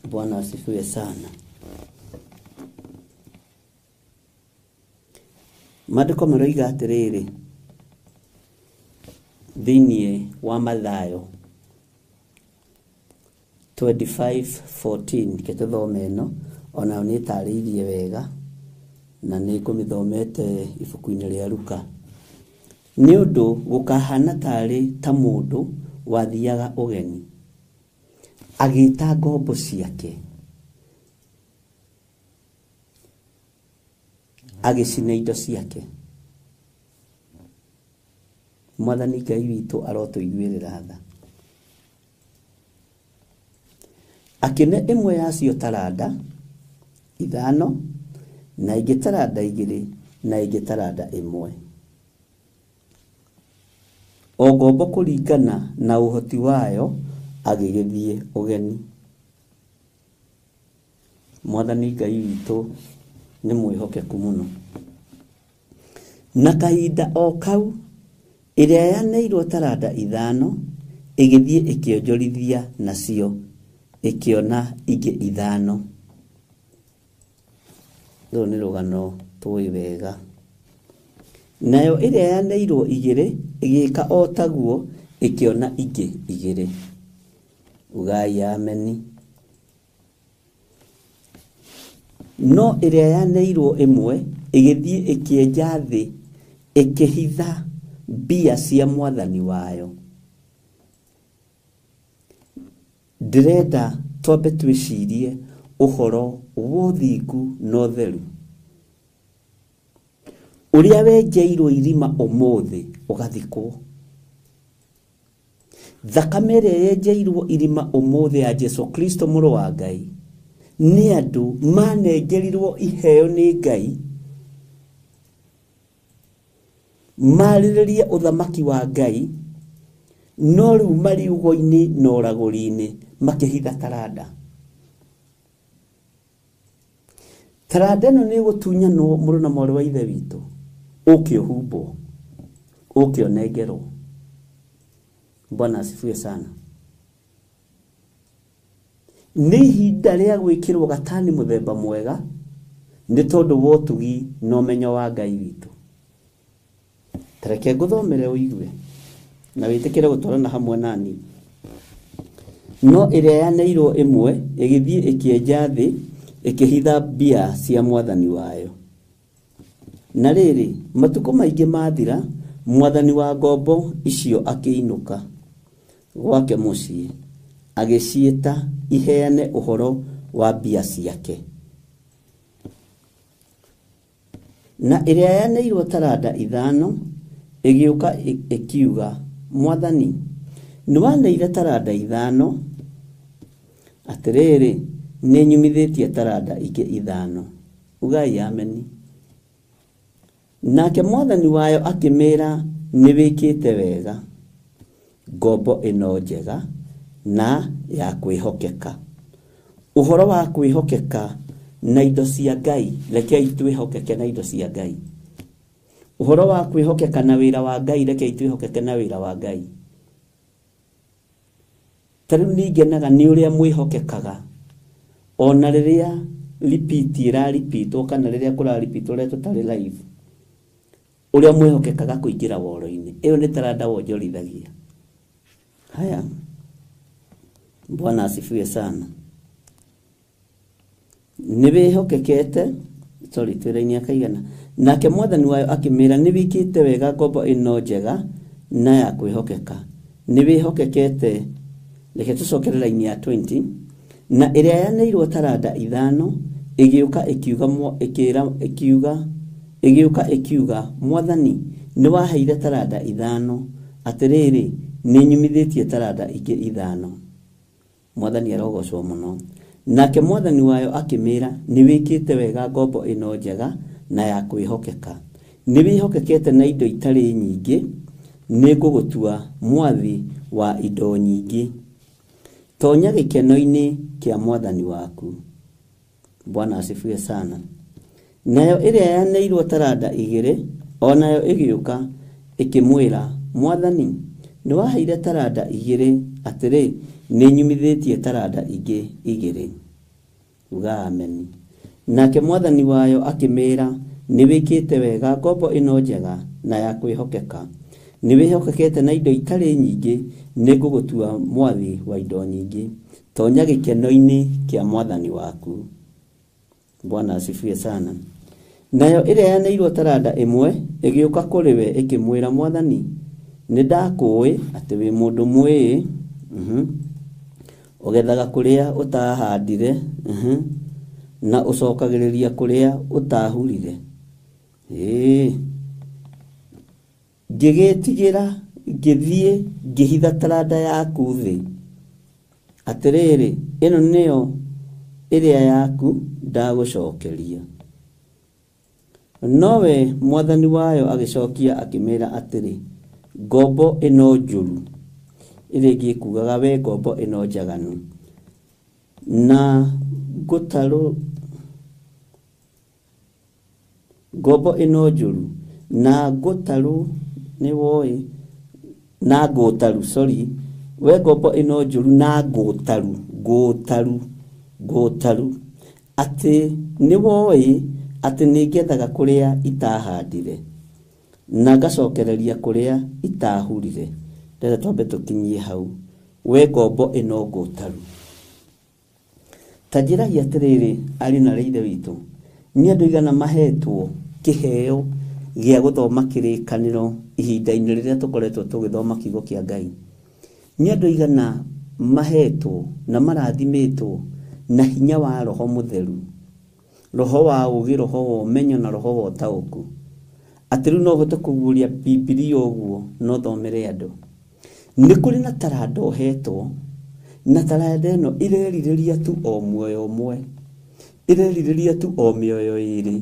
Bwana asifiwe sana. Maandĩko maroiga atĩrĩrĩ thĩinĩ wa Mathayo 25:14, reke tũthome ĩno, onayo nĩ ĩtarĩirie wega na nĩ ngũmĩthomete ibuku-inĩ rĩa Luka. Nĩ ũndũ gũkahana tarĩ ta mũndũ wathiaga ũgeni, agĩta ngombo ciake, agĩcina indo ciake. Mwathani Ngai witũ arotũiguĩrĩra tha. Akĩne ĩmwe yacio taranda 5, na ĩngĩ taranda 2, na ĩngĩ taranda 1. O ngombo kũringana na ũhoti wayo agĩgĩthiĩ ũgeni. Mwathani Ngai witũ nĩ mwĩhokeku mũno. Na kahinda o kau ĩrĩa yaneirwo taranda 5 ĩgĩthiĩ ĩkĩonjorithia nacio, ĩkĩona ingĩ 5. Rũrũ nĩ rũgano tũĩ wega. Nayo ĩrĩa yaneirwo 2 ĩgĩka o taguo, ĩkĩona ingĩ 2. Ugai ameni. No ĩrĩa yaneirwo 1 ĩgĩthiĩ ĩkĩenja thĩ, ĩkĩhitha mbia cia mwathani wayo. Ndĩrenda twambe twĩcirie ũhoro wa ũthingu na ũtheru ũrĩa wenjeirwo irima ũmũthĩ ũgathikwo. Thakame ĩrĩa yenjeirwo irima ũmũthĩ ya Jesu Kristo mũrũ wa Ngai nĩ andũ manengerirwo iheo nĩ Ngai marĩrĩrie ũthamaki wa Ngai, no rĩu marĩ ugo-inĩ na ũragũri-inĩ makĩhitha taranda. Taranda ĩno nĩ ĩgũtunyanwo mũrũ na mwarĩ wa ithe witũ, ũke ũhumbwo, ũke ũnengerwo. Bwana asifiwe sana. Nĩ ihinda rĩa gwĩkĩrwo gatani mũthemba mwega nĩ tondũ wa ũtugi na ũmenyo wa Ngai witũ. Tareke ngũthomere ũigue na wĩtĩkĩre gũtwarana hamwe nani. No ĩrĩa yaneirwo 1 ĩgĩthiĩ ĩkĩenja thĩ, ĩkĩhitha mbia cia mwathani wayo. Na rĩrĩ, matukũ maingĩ mathira, mwathani wa ngombo icio akĩinũka gwake mũciĩ, agĩciĩta iheane ũhoro wa mbia ciake. Na ĩrĩa yaneirwo taranda 5 ĩgĩũka ĩkiuga, Mwathani, nĩwaneire taranda 5, atĩrĩrĩ, nĩnyumithĩtie taranda ingĩ 5. Ugai ameni. Nake mwathani wayo akĩmĩra, nĩwĩkĩte wega, ngombo ĩno njega na ya kwĩhokeka. Ũhoro wa kwĩhokeka na indo cia Ngai, rekei twĩhokeke na indo cia Ngai. Ũhoro wa kwĩhokeka na wĩra wa Ngai, rekei twĩhokeke na wĩra wa Ngai. Ta rĩu ningenaga nĩ ũrĩa mwĩhokekaga, ona rĩrĩa repeat ĩraripitwo kana rĩrĩa kũraripitwo rĩrĩa tũtarĩ live, ũrĩa mwĩhokekaga kũingĩra woro-inĩ. Ĩyo nĩ taranda wonjorithagia. Haya, Bwana asifiwe sana. Nĩ wĩhokekete, sorry, twĩra-inĩ akaigana. Nake mwathani wayo akĩmĩra, nĩ wĩkĩte wega ngombo ĩno njega na ya kwĩhokeka. Nĩ wĩhokekete. Reke tũcokere line ya 20. Na ĩrĩa yaneirwo taranda 5 ĩgĩũka ĩkiuga Mwathani, nĩwaheire taranda 5, atĩrĩrĩ, nĩnyumithĩtie taranda ingĩ 5. Mwathani arogocwo mũno. Nake mwathani wayo akĩmĩra, nĩwĩkĩte wega ngombo ĩno njega na ya kwĩhokeka, nĩwĩhokekete na indo itarĩ nyingĩ, nĩngũgũtua mwathi wa indo nyingĩ. Tonya gĩkeno-inĩ kĩa mwathani waku. Bwana asifiwe sana. Nayo ĩrĩa yaneirwo taranda 2 o nayo ĩgĩũka ĩkĩmwĩra, Mwathani, nĩwaheire taranda 2, atĩrĩ, nĩnyumithĩtie taranda ingĩ 2. Uga ameni. Nake mwathani wayo akĩmĩra, nĩwĩkĩte wega ngombo ĩno njega na ya kwĩhokeka, nĩwĩhokekete na indo itarĩ nyingĩ, nĩngũgũtua mwathi wa indo nyingĩ. Tonya gĩkeno-inĩ kĩa mwathani waku. Bwana asifiwe sana. Nayo ĩrĩa yaneirwo taranda 1 ĩgĩũka kũrĩ we ĩkĩmwĩra, Mwathani, nĩndakũĩ atĩ wĩ mũndũ mwĩĩ, ũgethaga kũrĩa ũtahandire, na ũcokagĩrĩria kũrĩa ũtahurire. Ngĩgĩtigĩra, ngĩthiĩ ngĩhitha taranda yaku thĩ. Atĩrĩrĩ, ĩno nĩyo ĩrĩa yaku ndagũcokeria. Nowe mwathani wayo agĩcokia akĩmĩra atĩrĩ, ngombo ĩno njũru, ĩrĩa ĩngĩ ĩkugaga we ngombo ĩno njaganu, na ngũtarũ ngombo ĩno njũru na ngũtarũ nĩwoĩ na ngũtaru, sorry, we ngombo ĩno njũru na ngũtaru, ngũtaru, ngũtaru, atĩ nĩwoĩ atĩ nĩngethaga kũrĩa itahandire na ngacokereria kũrĩa itahurire. Ndĩrenda twambe tũkinyie hau, we ngombo ĩno ngũtaru. Ta njĩragia atĩrĩrĩ, ariũ na ithe witũ, nĩ andũ aigana mahetwo kĩheo gĩa gũthoma kĩrĩkanĩro ihinda-inĩ rĩrĩa tũkoretwo tũgĩthoma kiugo kĩa Ngai? Nĩ andũ aigana mahetwo na marathimĩtwo na hinya wa Roho Mũtheru, roho wa ũũgĩ, roho wa ũmenyo na roho wa ũtaũku, atĩ rĩu no ũhote kũguũria Bibilia ũguo na ũthomere andũ? Nĩ kũrĩ na taranda ũhetwo, na taranda ĩno ĩrerirĩria tu o muoyo ũmwe, ĩrerirĩria tu o mĩoyo 2,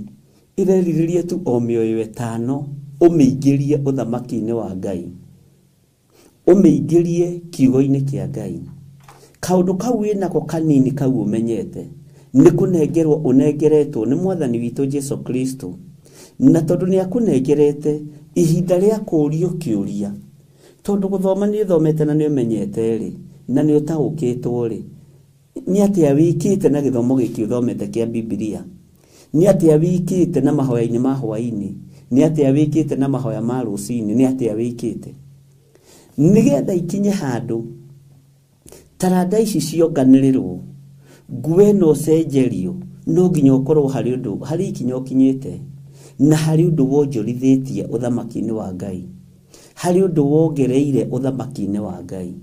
ĩrerirĩria tu o mĩoyo 5, ũmĩingĩrie ũthamaki-inĩ wa Ngai, ũmĩingĩrie kiugo-inĩ kĩa Ngai. Kaũndũ kau wĩnako kanini kau ũmenyete nĩ kũnengerwo ũnengeretwo nĩ Mwathani witũ Jesu Kristo, na tondũ nĩ akũnengerete ihinda rĩa kũũrio kĩũria, tondũ gũthoma nĩ ũthomete na nĩ ũmenyete rĩ, na nĩ ũtaũkĩtwo rĩ, nĩ atĩa wĩkĩte na gĩthomo gĩkĩ ũthomete kĩa Bibilia? Nĩ atĩa wĩkĩte na mahoya-inĩ ma hwaĩ-inĩ? Nĩ atĩa wĩkĩte na mahoya ma rũcinĩ? Nĩ atĩa wĩkĩte nĩgetha ikinye handũ taranda ici cionganĩrĩrwo, nguo ĩno ũcenjerio? No nginya ũkorwo harĩ ũndũ, harĩ ikinya ũkinyĩte, na harĩ ũndũ wonjorithĩtie ũthamaki-inĩ wa Ngai, harĩ ũndũ wongereire ũthamaki-inĩ wa Ngai.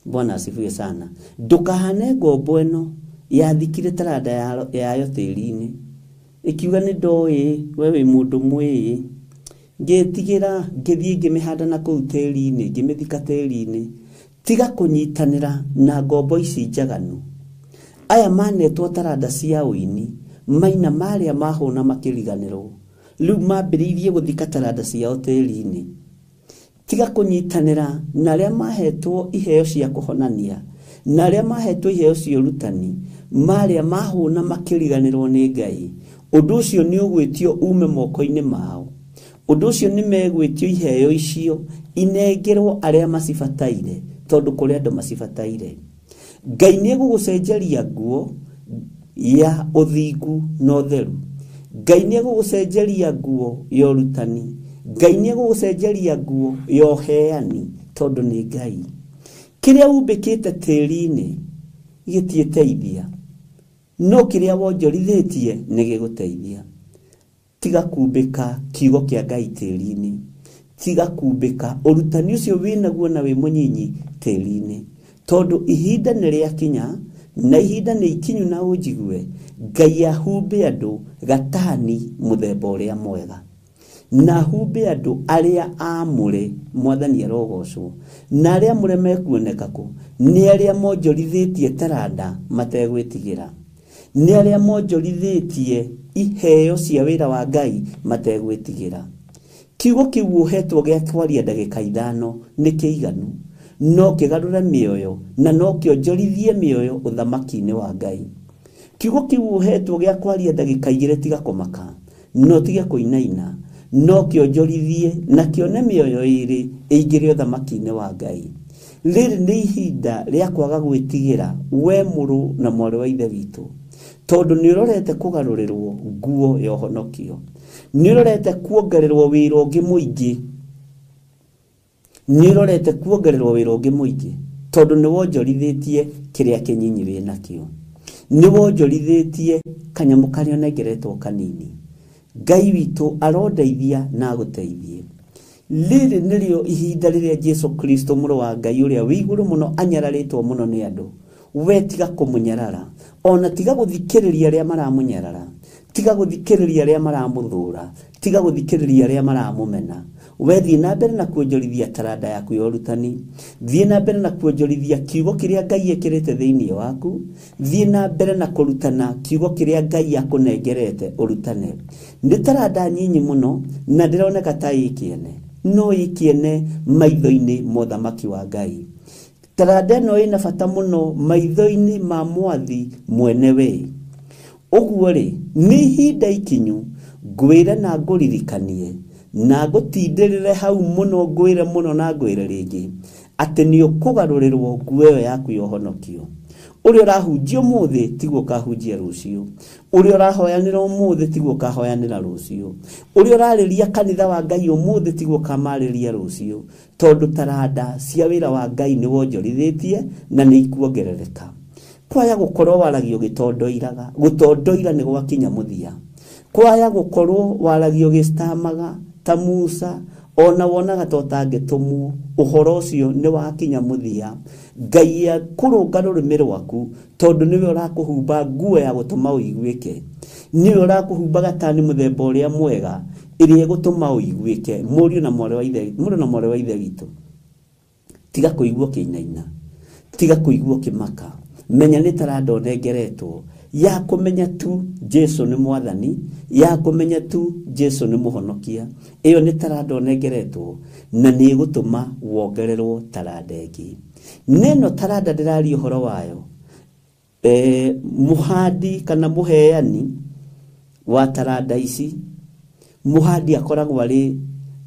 Bwana asifiwe sana. Ndũkahane ngombo ĩno yathikire taranda yayo tĩri-inĩ, ĩkiuga nĩ ndoĩ we wĩ mũndũ mwĩĩ, ngĩtigĩra ngĩthiĩ ngĩmĩhanda na kũu tĩri-inĩ, ngĩmĩthika tĩri-inĩ. Tiga kũnyitanĩra na ngombo ici njaganu. Aya manetwo taranda cia ũini, maina marĩa mahũna makĩriganĩrwo, rĩu mambĩrĩirie gũthika taranda ciao tĩri-inĩ. Tiga kũnyitanĩra na arĩa mahetwo iheo cia kũhonania, na arĩa mahetwo iheo cia ũrutani, marĩa mahũna makĩriganĩrwo nĩ Ngai. Ũndũ ũcio nĩ ũgwĩtio ume moko-inĩ mao. Ũndũ ũcio nĩ megwĩtio iheo icio inengerwo arĩa macibataire, tondũ kũrĩ andũ macibataire. Ngai nĩ egũgũcenjeria nguo ya ũthingu na ũtheru. Ngai nĩ egũgũcenjeria nguo ya ũrutani. Ngai nĩ egũgũcenjeria nguo ya ũheani, tondũ nĩ Ngai. Kĩrĩa umbĩkĩte tĩri-inĩ gĩtiĩteithia, no kĩrĩa wonjorithĩtie nĩ gĩgũteithia. Tiga kumbĩka kiugo kĩa Ngai tĩri-inĩ, tiga kumbĩka ũrutani ũcio wĩnaguo na wĩ mũnyinyi tĩri-inĩ, tondũ ihinda nĩ rĩakinya Na ihinda nĩ ikinyu na ũnjigue, Ngai ahumbe andũ gatani mũthemba ũrĩa mwega, na ahumbe andũ arĩa aamũre. Mwathani arogocwo. Na arĩa amũre mekuoneka kũ? Nĩ arĩa monjorithĩtie taranda mategwĩtigĩra, nĩ arĩa monjorithĩtie iheo cia wĩra wa Ngai mategwĩtigĩra. Kiugo kĩu ũhetwo gĩa kwaria ndagĩka 5 nĩ kĩiganu, no kĩgarũre mĩoyo na no kĩonjorithie mĩoyo ũthamaki-inĩ wa Ngai. Kiugo kĩu ũhetwo gĩa kwaria ndagĩka 2 tiga kũmaka, no tige kũinaina, no kĩonjorithie na kĩone mĩoyo 2 ĩingĩre ũthamaki-inĩ wa Ngai. Rĩrĩ nĩ ihinda rĩa kwaga gwĩtigĩra, we mũrũ na mwarĩ wa Ithe witũ, tondũ nĩ ũrorete kũgarũrĩrwo nguo ya ũhonokio, nĩ ũrorete kuongererwo wĩra ũngĩ mũingĩ, nĩ ũrorete kuongererwo wĩra ũngĩ mũingĩ, tondũ nĩ wonjorithĩtie kĩrĩa kĩnyinyi wĩ nakĩo, nĩ wonjorithĩtie kanyamũ karĩa ũnengeretwo kanini. Ngai witũ arondeithia na agũteithie. Rĩrĩ nĩrĩo ihinda rĩrĩa Jesu Kristo mũrũ wa Ngai ũrĩa wĩ igũrũ mũno anyararĩtwo mũno nĩ andũ. We tiga kũmũnyarara, ona tiga gũthikĩrĩria arĩa maramũnyarara, tiga gũthikĩrĩria arĩa maramũthũra, tiga gũthikĩrĩria arĩa maramũmena. We thiĩ na mbere na kuonjorithia taranda yaku ya ũrutani, thiĩ na mbere na kuonjorithia kiugo kĩrĩa Ngai ekĩrĩte thĩinĩ waku, thiĩ na mbere na kũrutana kiugo kĩrĩa Ngai akũnengerete ũrutane. Nĩ taranda nyinyi mũno na ndĩroneka ta ĩ kĩene, no ĩ kĩene maitho-inĩ ma ũthamaki wa Ngai. Taranda ĩno ĩna bata mũno maitho-inĩ ma mwathi mwene we. Ũguo rĩ, nĩ ihinda ikinyu ngwĩre na ngũririkanie na ngũtindĩrĩre hau mũno, ngwĩre mũno na ngwĩre rĩngĩ atĩ nĩ ũkũgarũrĩrwo nguo ĩyo yaku ya ũhonokio. Ũrĩa ũrahunjia ũmũthĩ tiguo ũkahunjia rũciũ, ũrĩa ũrahoyanĩra ũmũthĩ tiguo ũkahoyanĩra rũciũ, ũrĩa ũrarĩria kanitha wa Ngai ũmũthĩ tiguo ũkamarĩria rũciũ, tondũ taranda cia wĩra wa Ngai nĩ wonjorithĩtie na nĩ ikuongerereka. Kwaya gũkorwo waragio gĩtondoiraga, gũtondoira nĩ gwakinya mũthia. Kwaya gũkorwo waragio gĩcitamaga ta Musa, ona wonaga ta ũtangĩtũmwo, ũhoro ũcio nĩ wakinya mũthia. Ngai akũrũnga rũrĩmĩ rwaku, tondũ nĩwe ũrakũhumba nguo ya gũtũma ũiguĩke, nĩwe ũrakũhumba gatani mũthemba ũrĩa mwega ĩrĩa ĩgũtũma ũiguĩke. Mũriũ na mwarĩ wa Ithe, mũrũ na mwarĩ wa Ithe witũ, tiga kũigua ũkĩinaina, tiga kũigua ũkĩmaka. Menya nĩ taranda ũnengeretwo ya kũmenya tu Jesu nĩ mwathani, ya kũmenya tu Jesu nĩ mũhonokia. Ĩyo nĩ taranda ũnengeretwo na nĩ ĩgũtũma wongererwo taranda ĩngĩ. Neno taranda ndĩraria ũhoro wayo, mũhandi kana mũheani wa taranda ici, mũhandi akoragwo arĩ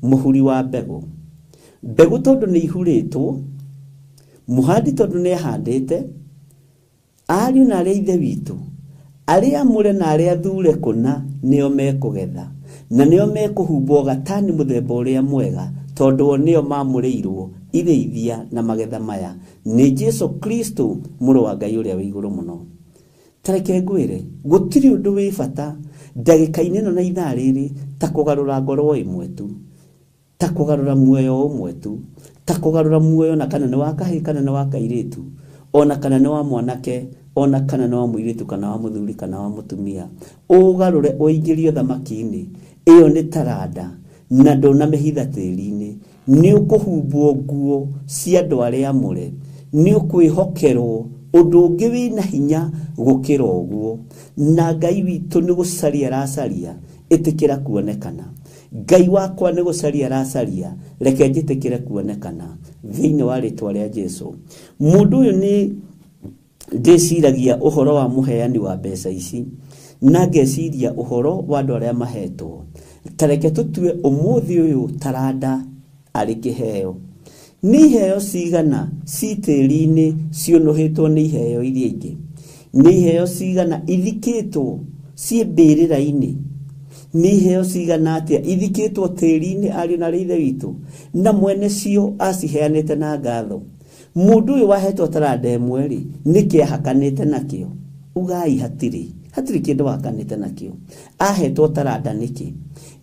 mũhuri wa mbegũ. Mbegũ tondũ nĩ ihurĩtwo, mũhandi tondũ nĩ ahandĩte, ariũ na arĩa Ithe witũ, arĩa amũre na arĩa athure kũna nĩo mekũgetha, na nĩo mekũhumbwo gatani mũthemba ũrĩa mwega, tondũ o nĩo mamũrĩirwo irĩithia na magetha maya nĩ Jesu Kristo mũrũ wa Ngai ũrĩa wĩ igũrũ mũno. Ta reke ngwĩre, gũtirĩ ũndũ wĩ bata ndagĩka-inĩ ĩno na ithaa rĩrĩ ta kũgarũra ngoro ĩmwe tu, ta kũgarũra muoyo ũmwe tu, ta kũgarũra muoyo na kana nĩ wa kahĩĩ kana nĩ wa kairĩtu, ona kana nĩ wa mwanake, ona kana nĩ wa mũirĩtu kana wa mũthuri kana wa mũtumia, ũgarũre ũingĩrio thamaki-inĩ. Ĩyo nĩ taranda na ndũnamĩhitha tĩri-inĩ. Nĩ ũkũhumbwo nguo cia andũ arĩa amũre, nĩ ũkwĩhokerwo ũndũ ũngĩ wĩna hinya gũkĩra ũguo. Na Ngai witũ nĩ gũcaria aracaria, ĩtĩkĩra kuonekana. Ngai wakwa nĩ gũcaria aracaria, reke njĩtĩkĩre kuonekana thĩinĩ wa rĩtwa rĩa Jesu. Mũndũ ũyũ nĩ ndĩciragia ũhoro wa mũheani wa mbeca ici, na ngeciria ũhoro wa andũ arĩa mahetwo. Ta reke tũtue ũmũthĩ ũyũ taranda arĩ kĩheo. Nĩ iheo cigana ci tĩri-inĩ ciũnũhĩtwo nĩ iheo iria ingĩ? Nĩ iheo cigana ithikĩtwo ciĩ mbĩrĩra-inĩ? Nĩ iheo cigana atĩa ithikĩtwo tĩri-inĩ, ariũ na arĩ Ithe witũ, na mwene cio aciheanĩte na ngatho? Mũndũ ũyũ wahetwo taranda ĩmwe rĩ, nĩkĩ ahakanĩte nakĩo? Ugai hatirĩ, hatirĩ kĩndũ ahakanĩte nakĩo. Ahetwo taranda nĩkĩ?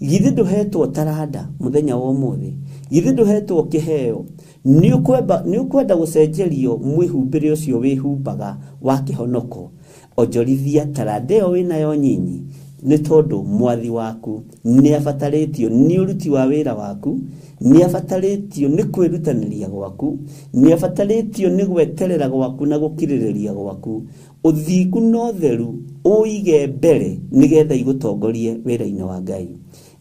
Githĩ ndũhetwo taranda mũthenya wa ũmũthĩ? Githĩ ndũhetwo kĩheo? Nĩ ũkwenda gũcenjerio mwĩhumbĩre ũcio wĩhumbaga wa kĩhonoko. Onjorithia taranda ĩyo wĩnayo nyinyi, nĩ tondũ mwathi waku nĩ abatarĩtio nĩ ũruti wa wĩra waku, nĩ abatarĩtio nĩ kwĩrutanĩria gwaku, nĩ abatarĩtio nĩ gweterera gwaku na gũkirĩrĩria gwaku. Ũthingu na ũtheru ũige mbere nĩgetha igũtongorie wĩra-inĩ wa Ngai.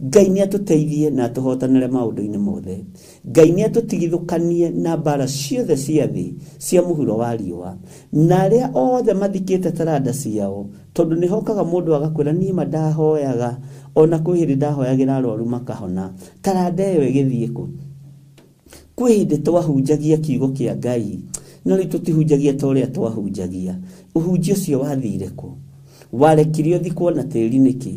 Ngai nĩ atũteithie na atũhotanĩre maũndũ-inĩ mothe. Ngai nĩ atũtigithũkanie na mbara ciothe cia thĩ cia mũhuro wa riũa, na arĩa othe mathikĩte taranda ciao, tondũ nĩ hokaga mũndũ agakwĩra niĩ ma ndahoyaga, ona kwĩ hĩndĩ ndahoyagĩra arwaru makahona. Taranda ĩyo ĩgĩthiĩ kũ? Kwĩ hĩndĩ twahunjagia kiugo kĩa Ngai, no rĩu tũtihunjagia ta ũrĩa twahunjagia. Ũhunjia ũcio wathire kũ? Warekirio ũthikwo na tĩri nĩkĩ?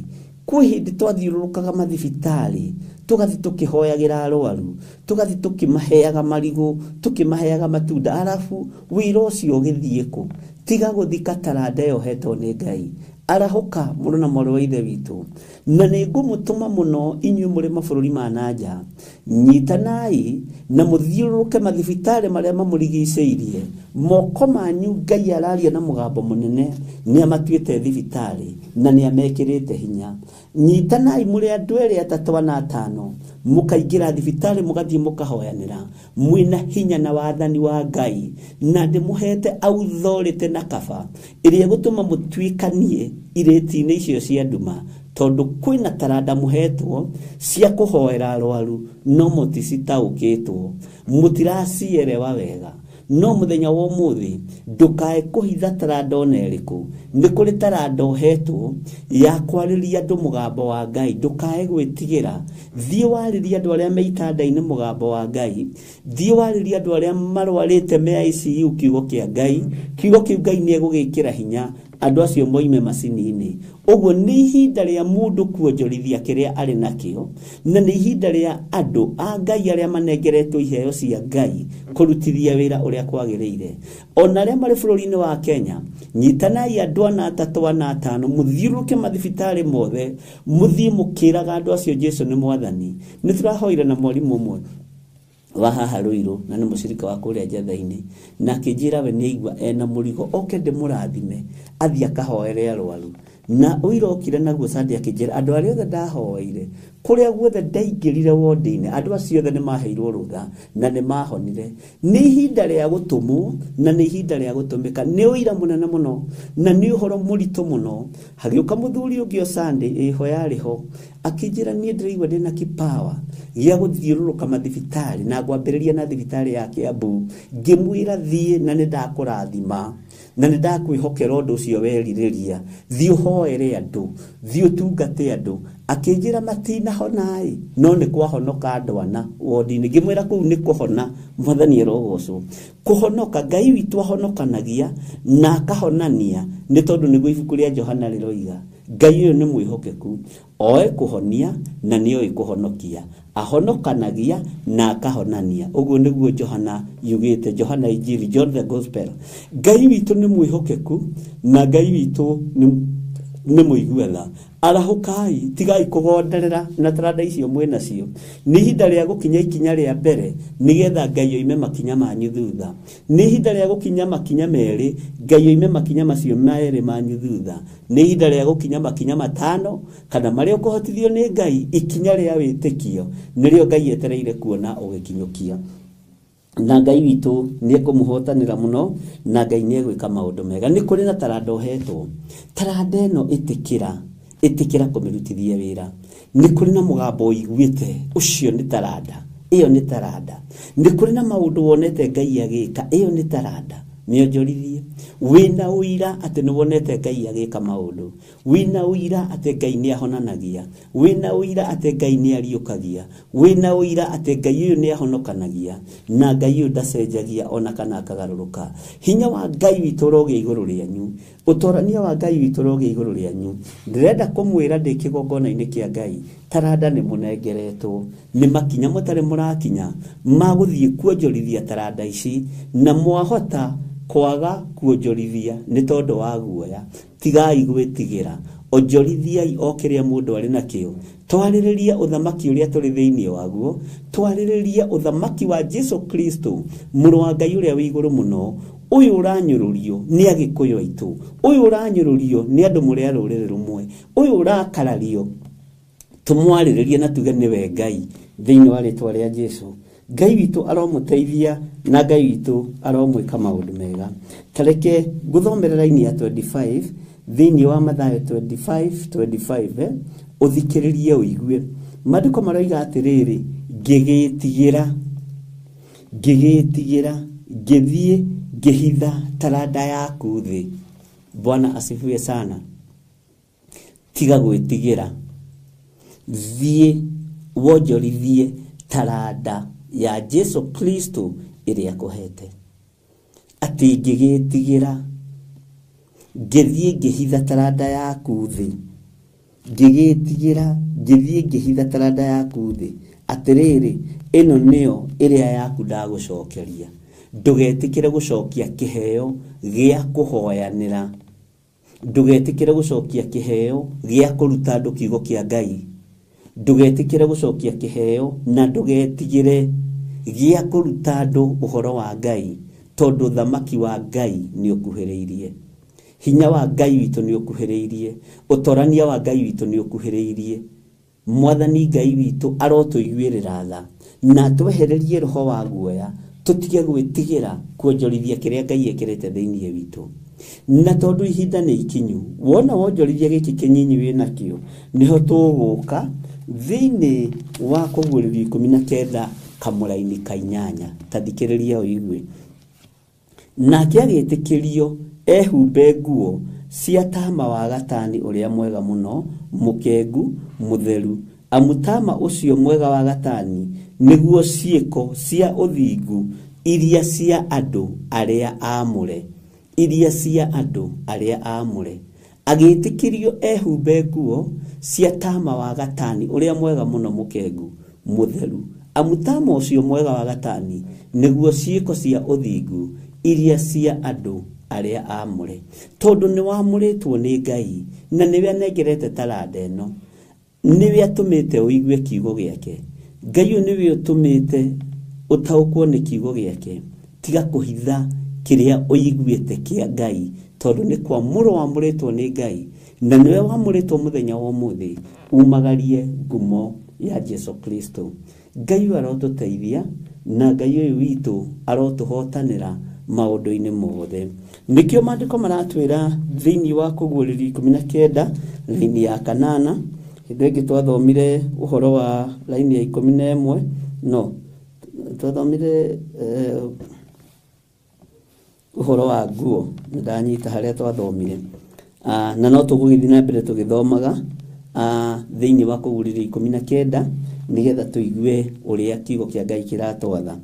Kwĩ hĩndĩ twathiũrũrũkaga mathibitarĩ, tũgathiĩ tũkĩhoyagĩra arwaru, tũgathiĩ tũkĩmaheaga marigũ, tũkĩmaheaga matunda, arabu wĩra ũcio ũgĩthiĩ kũ? Tiga gũthika taranda ĩyo ũhetwo nĩ Ngai. Arahũka mũrũ na mwarĩ wa ithe witũ, na nĩ ngũmũtũma mũno inyuĩ mũrĩ mabũrũri ma na nja. Nyitanai na mũthiũrũrũke mathibitarĩ marĩa mamũrigicĩirie. Moko manyu Ngai araria na mũgambo mũnene, nĩ amatuĩte thibitarĩ na nĩ amekĩrĩte hinya. Nyitanai mũrĩ andũ erĩ, atatũ ana atano, mũkaingĩra thibitarĩ mũgathiĩ mũkahoyanĩra mwĩna hinya na wathani wa Ngai, na ndĩmũhete authority na kaba ĩrĩa ĩgũtũma mũtuĩkanie irĩti-inĩ icio cia nduma, tondũ kwĩna taranda mũhetwo cia kũhoera arwaru, no mũticitaũkĩtwo, mũtiracielewa wega. No mũthenya wa ũmũthĩ ndũkae kũhitha taranda ona ĩrĩkũ. Nĩ kũrĩ taranda ũhetwo ya kwarĩria andũ mũgambo wa Ngai. Ndũkae gwĩtigĩra, thiĩ warĩrie andũ arĩa me itanda-inĩ mũgambo wa Ngai, thiĩ warĩrie andũ arĩa marwarĩte me ICU kiugo kĩa Ngai. Kiugo kĩu Ngai nĩ egũgĩkĩra hinya andũ acio moime macini-inĩ. Ũguo nĩ ihinda rĩa mũndũ kuonjorithia kĩrĩa arĩ nakĩo, na nĩ ihinda rĩa andũ a Ngai arĩa manengeretwo iheo cia Ngai kũrutithia wĩra ũrĩa kwagĩrĩire. Ona arĩa marĩ bũrũri-inĩ wa Kenya, nyitanai andũ ana, atatũ ana atano, mũthiũrũrũke mathibitarĩ mothe, mũthiĩ mũkĩraga andũ acio Jesu nĩ mwathani. Nĩ tũrahoire na mwarimũ ũmwe wa haha Ruiru, na nĩ mũcirika wa kũrĩa Njetha-inĩ, na akĩnjĩra we nĩ aigua ena mũrigo, oke ndĩmũrathime athiĩ akahoere arwaru. Na ũira okire naguo Sunday akĩnjĩra andũ arĩa othe ndahoeire, kũrĩa guothe ndaingĩrire wodi-inĩ, andũ acio othe nĩ maheirwo rũtha na nĩ mahonire. Nĩ ihinda rĩa gũtũmwo na nĩ ihinda rĩa gũtũmĩka. Nĩ ũira mũnene mũno na nĩ ũhoro mũritũ mũno. Hagĩũka mũthuri ũngĩ o Sunday ĩho yarĩ ho, akĩnjĩra niĩ ndĩraigua ndĩna kipawa gĩa gũthiũrũrũka mathibitarĩ na ngwambĩrĩria na thibitarĩ ya Kiambu. Ngĩmwĩra thiĩ na nĩ ndakũrathima na nĩ ndakwĩhokera ũndũ ũcio werirĩria, thiĩ ũhoere andũ, thiĩ ũtungate andũ. Akĩnjĩra matinahona-ĩ, no nĩ kwahonoka andũ ana wodi-inĩ. Ngĩmwĩra kũu nĩ kũhona, mwathani arogocwo. Kũhonoka, Ngai witũ ahonokanagia na akahonania, nĩ tondũ nĩguo ibuku rĩa Johana rĩroiga. Ngai ũyũ nĩ mwĩhokeku, oe kũhonia na nĩ oĩ kũhonokia, ahonokanagia na akahonania. Ũguo nĩguo Johana yugĩte, Johana Injili, John the Gospel. Ngai witũ nĩ mwĩhokeku na Ngai witũ nĩ mũigua tha. Arahũkai, tigai kũgonderera na taranda icio mwĩnacio. Nĩ ihinda rĩa gũkinya ikinya rĩa mbere nĩgetha Ngai oime makinya manyu thutha. Nĩ ihinda rĩa gũkinya makinya merĩ, Ngai oime makinya macio merĩ manyu thutha. Nĩ ihinda rĩa gũkinya makinya matano kana marĩa ũkũhotithio nĩ Ngai. Ikinya rĩa wĩtĩkio nĩrĩo Ngai etereire kuona ũgĩkinyũkia. Na Ngai witũ nĩ ekũmũhotanĩra mũno, na Ngai nĩ egwĩka maũndũ mega. Nĩ kũrĩ na taranda ũhetwo. Taranda ĩno ĩtĩkĩra, ĩtĩkĩra kũmĩrutithia wĩra. Nĩ kũrĩ na mũgambo ũiguĩte, ũcio nĩ taranda, ĩyo nĩ taranda. Nĩ kũrĩ na maũndũ wonete Ngai agĩka, ĩyo nĩ taranda. Mĩonjorithie. Wĩna ũira atĩ nĩ wonete Ngai agĩka maũndũ, wĩna ũira atĩ Ngai nĩ ahonanagia, wĩna ũira atĩ Ngai nĩ ariũkagia, wĩna ũira atĩ Ngai ũyũ nĩ ahonokanagia, na Ngai ũyũ ndacenjagia ona kana akagarũrũka. Hinya wa Ngai witũ ũrogĩa igũrũ rĩanyu, ũtorania wa Ngai witũ ũrogĩa igũrũ rĩanyu. Ndĩrenda kũmwĩra ndĩ kĩgongona-inĩ kĩa Ngai, taranda nĩ mũnengeretwo, nĩ makinya mũtarĩ mũrakinya ma gũthiĩ kuonjorithia taranda ici, na mwahota kwaga kuonjorithia nĩ tondũ wa guoya. Tigai gwĩtigĩra, Onjorithiai o kĩrĩa mũndũ arĩ nakĩo. Twarĩrĩria ũthamaki ũrĩa tũrĩ thĩinĩ waguo, twarĩrĩria ũthamaki wa Jesu Kristo, mũrũ wa Ngai ũrĩa wĩ igũrũ mũno, ũyũ ũranyũrũrio nĩ agĩkũyũ aitũ, ũyũ ũranyũrũrio nĩ andũ mũrĩ a rũrĩrĩ rũmwe, ũyũ ũrakarario, tũmwarĩrĩrie na tuge nĩwe Ngai thĩinĩ wa rĩtwa rĩa Jesu. Ngai witũ aromũteithia na Ngai witũ aromwĩka maũndũ mega. Tareke ngũthomere raini ya 25 thĩinĩ wa Mathayo 25:25, ũthikĩrĩrie ũigue. Maandĩko maroiga atĩrĩrĩ, ngĩgĩtigĩra, ngĩgĩtigĩra, ngĩthiĩ ngĩhitha taranda yaku thĩ. Bwana asifiwe sana. Tiga gwĩtigĩra, thiĩ wonjorithie taranda ya Jesu Kristo ĩrĩa akũhete. Atĩ ngĩgĩtigĩra, ngĩthiĩ ngĩhitha taranda yaku thĩ, ngĩgĩtigĩra, ngĩthiĩ ngĩhitha taranda yaku thĩ. Atĩrĩrĩ, ĩno nĩyo ĩrĩa yaku ndagũcokeria. Ndũgetĩkĩre gũcokia kĩheo gĩa kũhoyanĩra, ndũgetĩkĩre gũcokia kĩheo gĩa kũruta andũ kiugo kĩa Ngai, ndũgetĩkĩre gũcokia kĩheo na ndũgetigĩre gĩa kũruta andũ ũhoro wa Ngai, tondũ ũthamaki wa Ngai nĩ ũkuhĩrĩirie, hinya wa Ngai witũ nĩ ũkuhĩrĩirie, ũtorania wa Ngai witũ nĩ ũkuhĩrĩirie. Mwathani Ngai witũ arotũiguĩrĩra tha na atwehererie roho wa guoya, tũtige gwĩtigĩra kuonjorithia kĩrĩa Ngai ekĩrĩte thĩinĩ witũ. Na tondũ ihinda nĩ ikinyu, wona wonjorithia gĩkĩ kĩnyinyi wĩnakĩo, nĩho tũgũka thĩinĩ wa kũguũrĩrio 19 kamũraini ka 8. Ta thikĩrĩria ũigue. Nake agĩtĩkĩrio ehumbe nguo cia tama wa gatani ũrĩa mwega mũno, mũkengu, mũtheru. Amu tama ũcio mwega wa gatani nĩguo ciĩko cia ũthingu iria cia andũ arĩa aamũre, iria cia andũ arĩa aamũre. Agĩtĩkĩrio ehumbe nguo cia tama wa gatani ũrĩa mwega mũno, mũkengu, mũtheru. Amu tama ũcio mwega wa gatani nĩguo ciĩko cia ũthingu iria cia andũ arĩa aamũre. Tondũ nĩ wamũrĩtwo nĩ Ngai na nĩwe anengerete taranda ĩno, nĩwe atũmĩte ũigue kiugo gĩake. Ngai ũyũ nĩwe ũtũmĩte ũtaũkwo nĩ kiugo gĩake. Tiga kũhitha kĩrĩa ũiguĩte kĩa Ngai, tondũ nĩ kwamũrwo wamũrĩtwo nĩ Ngai na nĩwe wamũrĩtwo mũthenya wa ũmũthĩ umagarie ngumo ya Jesu Kristo. Ngai ũyũ arotũteithia na Ngai ũyũ witũ arotũhotanĩra maũndũ-inĩ mothe. Nĩkĩo maandĩko maratwĩra thĩinĩ wa kũguũrĩrio 19 raini ya 8. Hĩndĩ ĩngĩ twathomire ũhoro wa raini ya 11, no twathomire ũhoro wa nguo, ndanyita harĩa twathomire, na no tũgũgĩthiĩ na mbere tũgĩthomaga thĩinĩ wa kũguũrĩrio 19 nĩgetha tũigue ũrĩa kiugo kĩa Ngai kĩratwatha.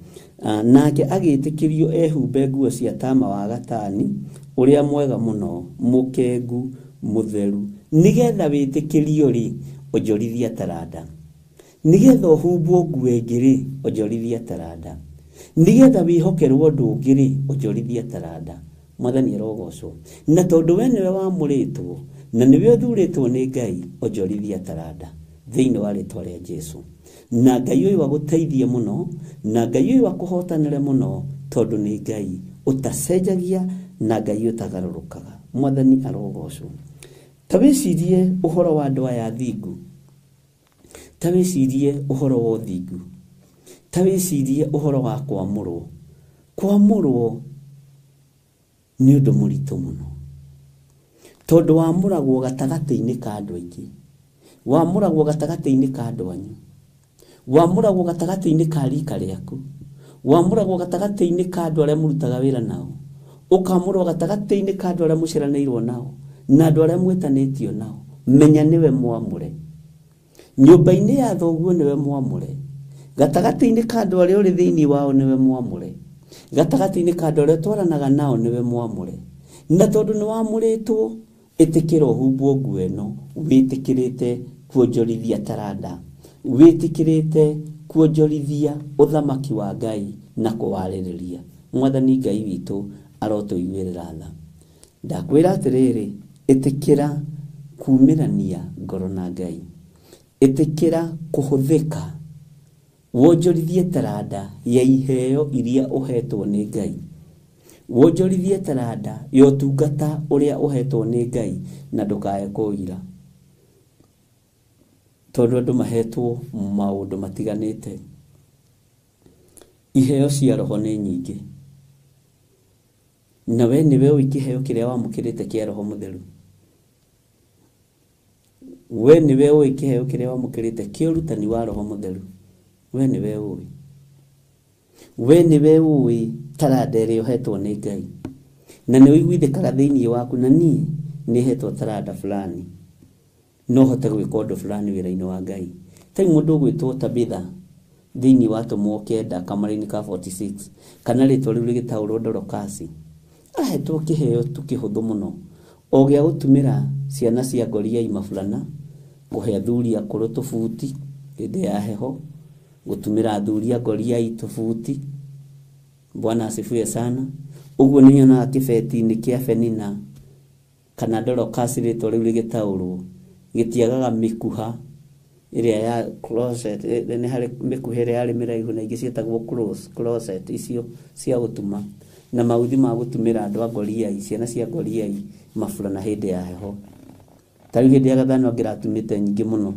Nake agĩtĩkĩrio ehumbe nguo cia tama wa gatani ũrĩa mwega mũno, mũkengu, mũtheru, nĩgetha wĩtĩkĩrio rĩ, onjorithia taranda, nĩgetha ũhumbwo nguo ĩngĩ rĩ, onjorithia taranda, nĩgetha wĩhokerwo ũndũ ũngĩ rĩ, onjorithia taranda. Mwathani arogocwo. Na tondũ we nĩwe wamũrĩtwo na nĩwe ũthurĩtwo nĩ Ngai, onjorithia taranda thĩinĩ wa rĩtwa rĩa Jesu. Na Ngai ũyũ agũteithie mũno, na Ngai ũyũ akũhotanĩre mũno, tondũ nĩ Ngai ũtacenjagia na Ngai ũtagarũrũkaga. Mwathani arogocwo. Ta wĩcirie ũhoro wa andũ aya athingu, ta wĩcirie ũhoro wa ũthingu, ta wĩcirie ũhoro wa kwamũrwo. Kwamũrwo nĩ ũndũ mũritũ mũno, tondũ wamũragwo gatagatĩ-inĩ ka andũ aingĩ, wamũragwo gatagatĩ-inĩ ka andũ anyu, wamũragwo gatagatĩ-inĩ ka rika rĩaku, wamũragwo gatagatĩ-inĩ ka andũ arĩa mũrutaga wĩra nao, ũkamũrwo gatagatĩ-inĩ ka andũ arĩa mũciaranĩirwo nao na andũ arĩa mwĩtanĩtio nao. Menya nĩwe mwamũre. Nyũmba-inĩ ya thoguo nĩwe mwamũre, gatagatĩ-inĩ ka andũ arĩa ũrĩ thĩinĩ wao nĩwe mwamũre, gatagatĩ-inĩ ka andũ arĩa ũtwaranaga nao nĩwe mwamũre. Na tondũ nĩ wamũrĩtwo, ĩtĩkĩra ũhumbwo nguo ĩno, wĩtĩkĩrĩte kuonjorithia taranda, wĩtĩkĩrĩte kuonjorithia ũthamaki wa Ngai na kũwarĩrĩria. Mwathani Ngai witũ arotũiguĩrĩra tha. Ndakwĩra atĩrĩrĩ, ĩtĩkĩra kumĩrania ngoro na Ngai. Ĩtĩkĩra kũhũthĩka wonjorithie taranda ya iheo iria ũhetwo nĩ Ngai. Wonjorithie taranda ya ũtungata ũrĩa ũhetwo nĩ Ngai na ndũkae kũira. Tondũ andũ mahetwo maũndũ matiganĩte. Iheo cia roho nĩ nyingĩ. Na we nĩwe ũĩ kĩheo kĩrĩa wamũkĩrĩte kĩa roho mũtheru. We nĩwe ũĩ kĩheo kĩrĩa wamũkĩrĩte kĩa ũrutani wa roho mũtheru. We nĩwe ũĩ. We nĩwe ũĩ taranda ĩrĩa ũhetwo nĩ Ngai. Na nĩ ũiguithĩkaga thĩinĩ waku na niĩ nĩ hetwo taranda fulani. No hote gwĩka ũndũ fulani wĩra-inĩ wa Ngai. Ta rĩu mũndũ ũgwĩtwo Tabitha thĩinĩ wa Atũmwo kenda kamũra-inĩ ka 46 kana rĩtwa rĩu rĩgĩtaũrwo Dorokasi. Ahetwo kĩheo tu kĩhũthũ mũno o gĩa gũtumĩra ciana cia ngoriai maburana, kũhe athuri akũrũ tũbuti hĩndĩ ya heho, gũtumĩra athuri a ngoriai tũbuti. Bwana asifiwe sana. Ũguo nĩ nyonaga kĩbeti-inĩ kĩa Penina kana Dorokasi rĩtwa rĩu rĩgĩtaũrwo gĩtiagaga mĩkuha ĩrĩa ya closet, nĩ harĩ mĩkuha ĩrĩa yarĩ mĩraihu na ingĩ ciĩtagwo closet icio cia gũtuma na mauthi ma gũtumĩra andũ a ngoriai, ciana cia ngoriai maburana hĩndĩ ya heho. Ta rĩu hĩndĩ ya gathano angĩratumĩte nyingĩ mũno.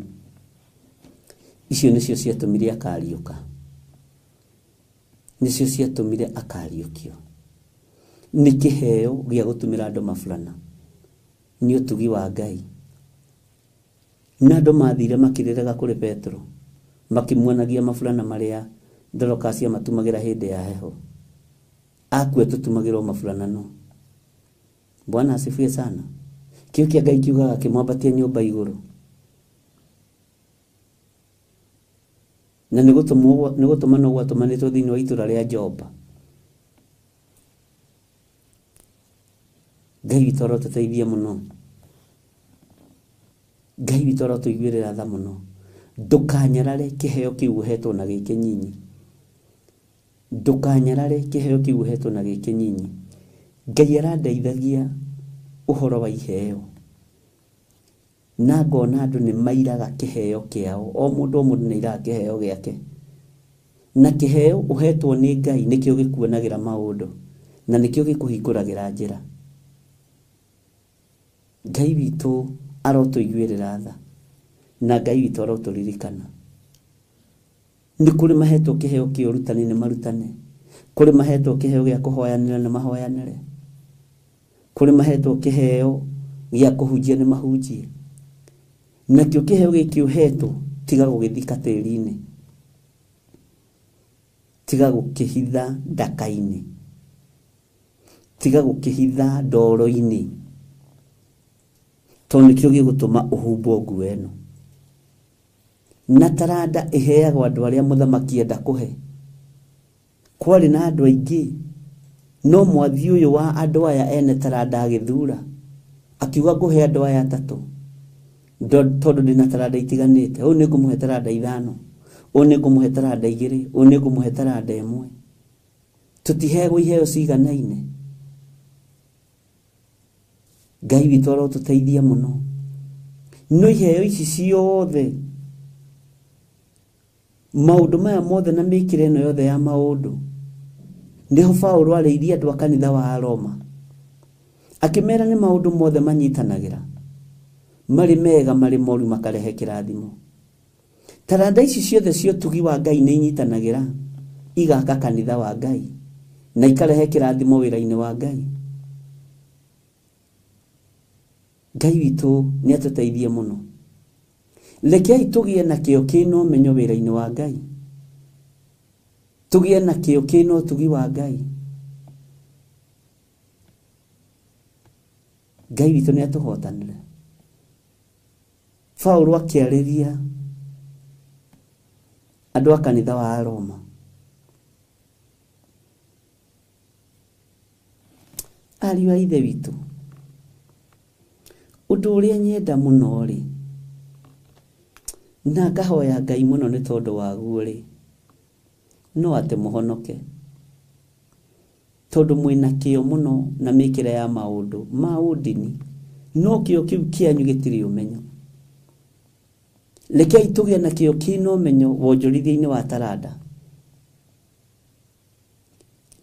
Icio nĩcio ciatũmire akariũka. Nĩcio ciatũmire akariũkio. Nĩ kĩheo gĩa gũtumĩra andũ maburana. Nĩ ũtugi wa Ngai. Na andũ mathire makĩrĩraga kũrĩ Petero, makĩmuonagia maburana marĩa Dorokasi amatumagĩra hĩndĩ ya heho. Akue tũtumagĩrwo maburana no. Bwana asifiwe sana. Kĩo kĩa Ngai kiugaga kĩmwambatie nyũmba igũrũ. Na nĩ gũtũmanwo gwatũmanĩtwo thĩinĩ wa itũũra rĩa Jopa. Ngai witũ arotũteithia mũno. Ngai witũ arotũiguĩrĩra tha mũno. Ndũkanyarare kĩheo kĩu ũhetwo na gĩkĩ nyinyi. Ndũkanyarare kĩheo kĩu ũhetwo na gĩkĩ nyinyi. Ngai arandeithagia ũhoro wa iheo. Na ngona andũ nĩ mairaga kĩheo kĩao. O mũndũ o mũndũ nĩ airaga kĩheo gĩake. Na kĩheo ũhetwo nĩ Ngai nĩkĩo gĩkuonagĩra maũndũ na nĩkĩo gĩkũhingũragĩra njĩra. Ngai witũ arotũiguĩrĩra tha na Ngai witũ arotũririkana. Nĩ kũrĩ mahetwo kĩheo kĩa ũrutani nĩ marutane. Kũrĩ mahetwo kĩheo gĩa kũhoyanĩra nĩ mahoyanĩre. Kũrĩ mahetwo kĩheo gĩa kũhunjia nĩ mahunjie. Nakĩo kĩheo gĩkĩ ũhetwo tiga gũgĩthika tĩri-inĩ. Tiga gũkĩhitha ndaka-inĩ. Tiga gũkĩhitha ndoro-inĩ. Tondũ nĩkĩo gĩgũtũma ũhumbwo nguo ĩno. Na taranda ĩheagwo andũ arĩa mũthamaki enda kũhe. Kwarĩ na andũ aingĩ, no mwathi ũyũ wa andũ aya ene taranda agĩthura akiuga ngũhe andũ aya atatũ tondũ ndĩna taranda itiganĩte. Ũyũ nĩ ngũmũhe taranda 5, ũyũ nĩ ngũmũhe taranda 2, ũyũ nĩ ngũmũhe taranda 1. Tũtiheagwo iheo ciganaine. Ngai witũ arotũteithia mũno. No iheo ici ciothe, maũndũ maya mothe na mĩkĩre ĩno yothe ya maũndũ, nĩho Paũlũ arĩirie andũ a kanitha wa Roma. Akĩmera nĩ maũndũ mothe manyitanagĩra, marĩ mega marĩ moru makarehe kĩrathimo. Taranda ici ciothe cia ũtugi wa Ngai nĩ inyitanagĩra igaka kanitha wa Ngai na ikarehe kĩrathimo wĩra-inĩ wa Ngai. Ngai witũ nĩ atũteithie mũno. Rekei tũgĩe na kĩo kĩna ũmenyo wĩra-inĩ wa Ngai. Tũgĩe na kĩo kĩna ũtugi wa Ngai. Ngai witũ nĩ atũhotanĩre. Paũlũ akĩarĩria andũ a kanitha wa Roma. Ariũ a Ithe witũ, ũndũ ũrĩa nyenda mũno rĩ, na ngahoya Ngai mũno nĩ tondũ waguo rĩ, no atĩ mũhonoke. Tondũ mwĩna kĩo mũno na mĩkĩre ya maũndũ ma ũndini No kĩo kĩu kĩanyu gĩtirĩ ũmenyo. Rekei tũgĩe na kĩo kĩna ũmenyo wonjorithia-inĩ wa taranda.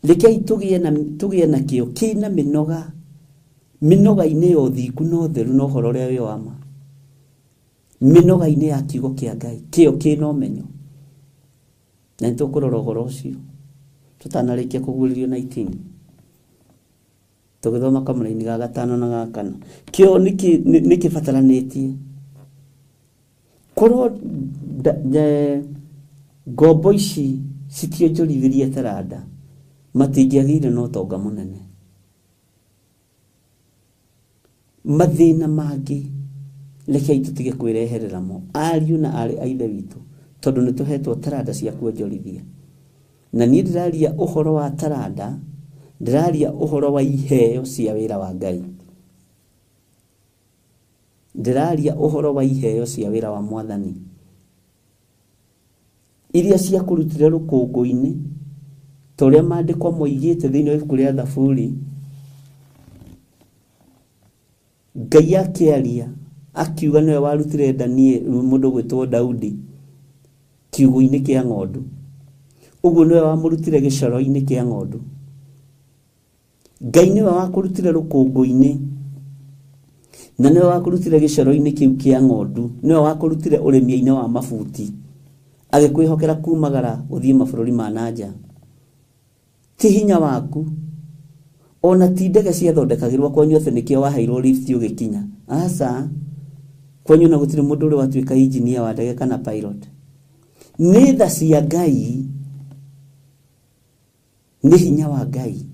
Rekei tũgĩe na kĩo kĩna mĩnoga, mĩnoga-inĩ ya ũthingu na ũtheru na ũhoro ũrĩa wĩ wa ma, mĩnoga-inĩ ya kiugo kĩa Ngai, kĩo kĩna ũmenyo. Na nĩtũkũrora ũhoro ũcio tũtanarĩkia kũguũrĩrio 19 tũgĩthoma kamũraini ga gatano na ga kana. Kĩo nĩkĩbataranĩtie. Korwo ngombo ici citionjorithirie taranda, matingĩagĩire na ũtonga mũnene. Mathĩna mangĩ rekei tũtige kwĩreherera mo, ariũ na aarĩ a Ithe witũ, tondũ nĩtũhetwo taranda cia kuonjorithia. Na niĩ ndĩraria ũhoro wa taranda, ndĩraria ũhoro wa iheo cia wĩra wa Ngai, ndĩraria ũhoro wa iheo cia wĩra wa Mwathani iria ciakũrutire rũkũngũ-inĩ, ta ũrĩa maandĩko moigĩte thĩinĩ wa ibuku rĩa Thaburi. Ngai akĩaria akiuga nĩwe warutire Danieli, mũndũ ũgwĩtwo Daudi, kiugũ-inĩ kĩa ng'ondu. Ũguo nĩwe wamũrutire gĩcoro-inĩ kĩa ng'ondu. Ngai nĩwe wakũrutire rũkũngũ-inĩ, na nĩwe wakũrutire gĩcoro-inĩ kĩu kĩa ng'ondu, nĩwe wakũrutire ũrĩmi-inĩ wa mabuti, agĩkwĩhokera kumagara ũthiĩ mabũrũri ma na nja. Ti hinya waku, ona ti ndege ciathondekagĩrwo kwanyu atĩ nĩkĩo waheirwo lift ũgĩkinya. Aca, kwanyu na gũtirĩ mũndũ ũrĩ watuĩka engineer wa ndege kana pilot. Nĩ tha cia Ngai, nĩ hinya wa Ngai.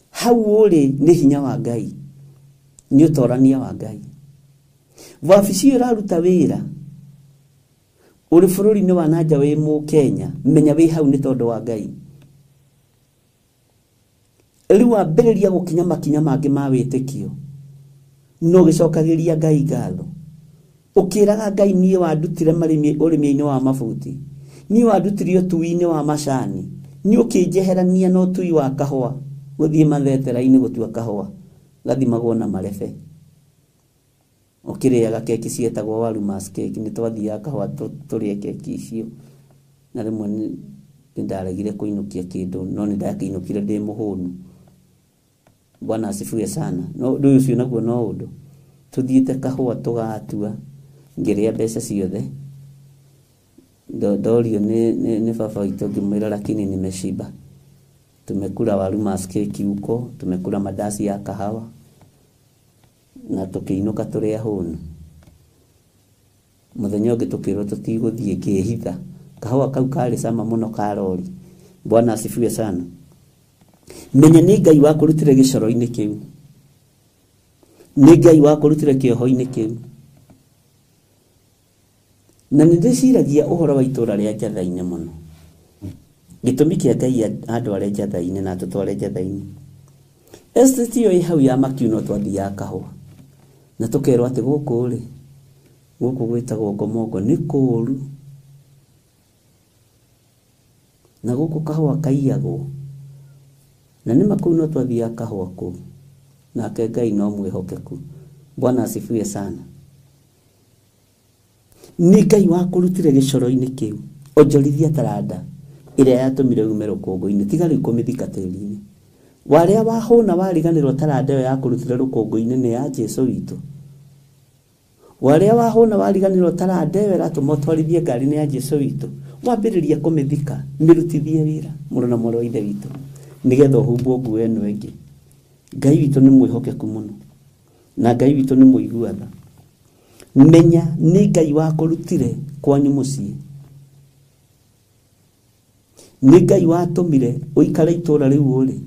Hau ũrĩ nĩ hinya wa Ngai, nĩ ũtorania wa Ngai. Wabici ĩyo ĩraruta wĩra ũrĩ bũrũri-inĩ wa na nja wĩ Mũkenya, menya wĩ hau nĩ tondũ wa Ngai. Rĩu wambĩrĩria gũkinya makinya mangĩ ma wĩtĩkio, no ũgĩcokagĩria Ngai ngatho, ũkĩraga Ngai niĩ wandutire ũrĩmi-inĩ wa mabuti, niĩ wandutire ũtui-inĩ wa macani, niĩ ũkĩnjeherania na ũtui wa kahũa, gũthiĩ mathetera-inĩ gũtua kahũa gathimagwo na marebe, ũkĩrĩaga keki cietagwo waru mass cake, nĩ twathiaga kahũa tũrĩe keki icio, na rĩmwe nĩ ndaregire kũinũkia kĩndũ, no nĩ ndakĩinũkire ndĩ mũhũnu. Bwana asifiwe sana. No ũndũ ũcio naguo no ũndũ tũthiĩte kahũa tũgatua, ngĩrĩa mbeca ciothe. Ndorio nĩ baba witũ ngĩmwĩra lakini nimeshiba, tumekula waru mass cake huko, tumekula mandazi ya kahawa na tũkĩinũka tũrĩ ahũnu. Mũthenya ũngĩ tũkĩrwo tũtigũthiĩ, ngĩhitha kahũa kau karĩ cama mũno ka rori. Bwana asifiwe sana. Menya nĩ Ngai wakũrutire gĩcoro-inĩ kĩu, nĩ Ngai wakũrutire kĩoho-inĩ kĩu. Na nĩ ndĩciragia ũhoro wa itũũra rĩa Njatha-inĩ mũno. Gĩtũmi kĩa Ngai andware Njatha-inĩ na atũtware Njatha-inĩ, estate ĩyo ĩ hau ya Makiu no twathiaga kahũa, na tũkerwo atĩ gũkũ rĩ, gũkũ gwĩtagwo Ngomongo nĩ kũũru, na gũkũ kahũa kaiyagwo. Na nĩma kũu no twathiaga kahũa kũu, nake Ngai no mwĩhokeku. Bwana asifiwe sana. Nĩ Ngai wakũrutire gĩcoro-inĩ kĩu, onjorithia taranda ĩrĩa yatũmire ume rũkũngũ-inĩ, tiga rĩu kũmĩthika tĩri-inĩ. Warĩa wahũna wariganĩrwo taranda ĩyo yakũrutire rũkũngũ-inĩ nĩ ya Jesũ witũ. Warĩa wahũna wariganĩrwo taranda ĩyo ĩratũma ũtwarithie ngari nĩ ya Jesũ witũ, wambĩrĩria kũmĩthika, mĩrutithie wĩra mũrũ na mwarĩ wa Ithe witũ, nĩgetha ũhumbwo nguo ĩno ĩngĩ. Ngai witũ nĩ mwĩhokeku mũno, na Ngai witũ nĩ mũigua tha. Menya nĩ Ngai wakũrutire kwanyu mũciĩ, nĩ Ngai watũmire ũikare itũũra rĩu ũrĩ,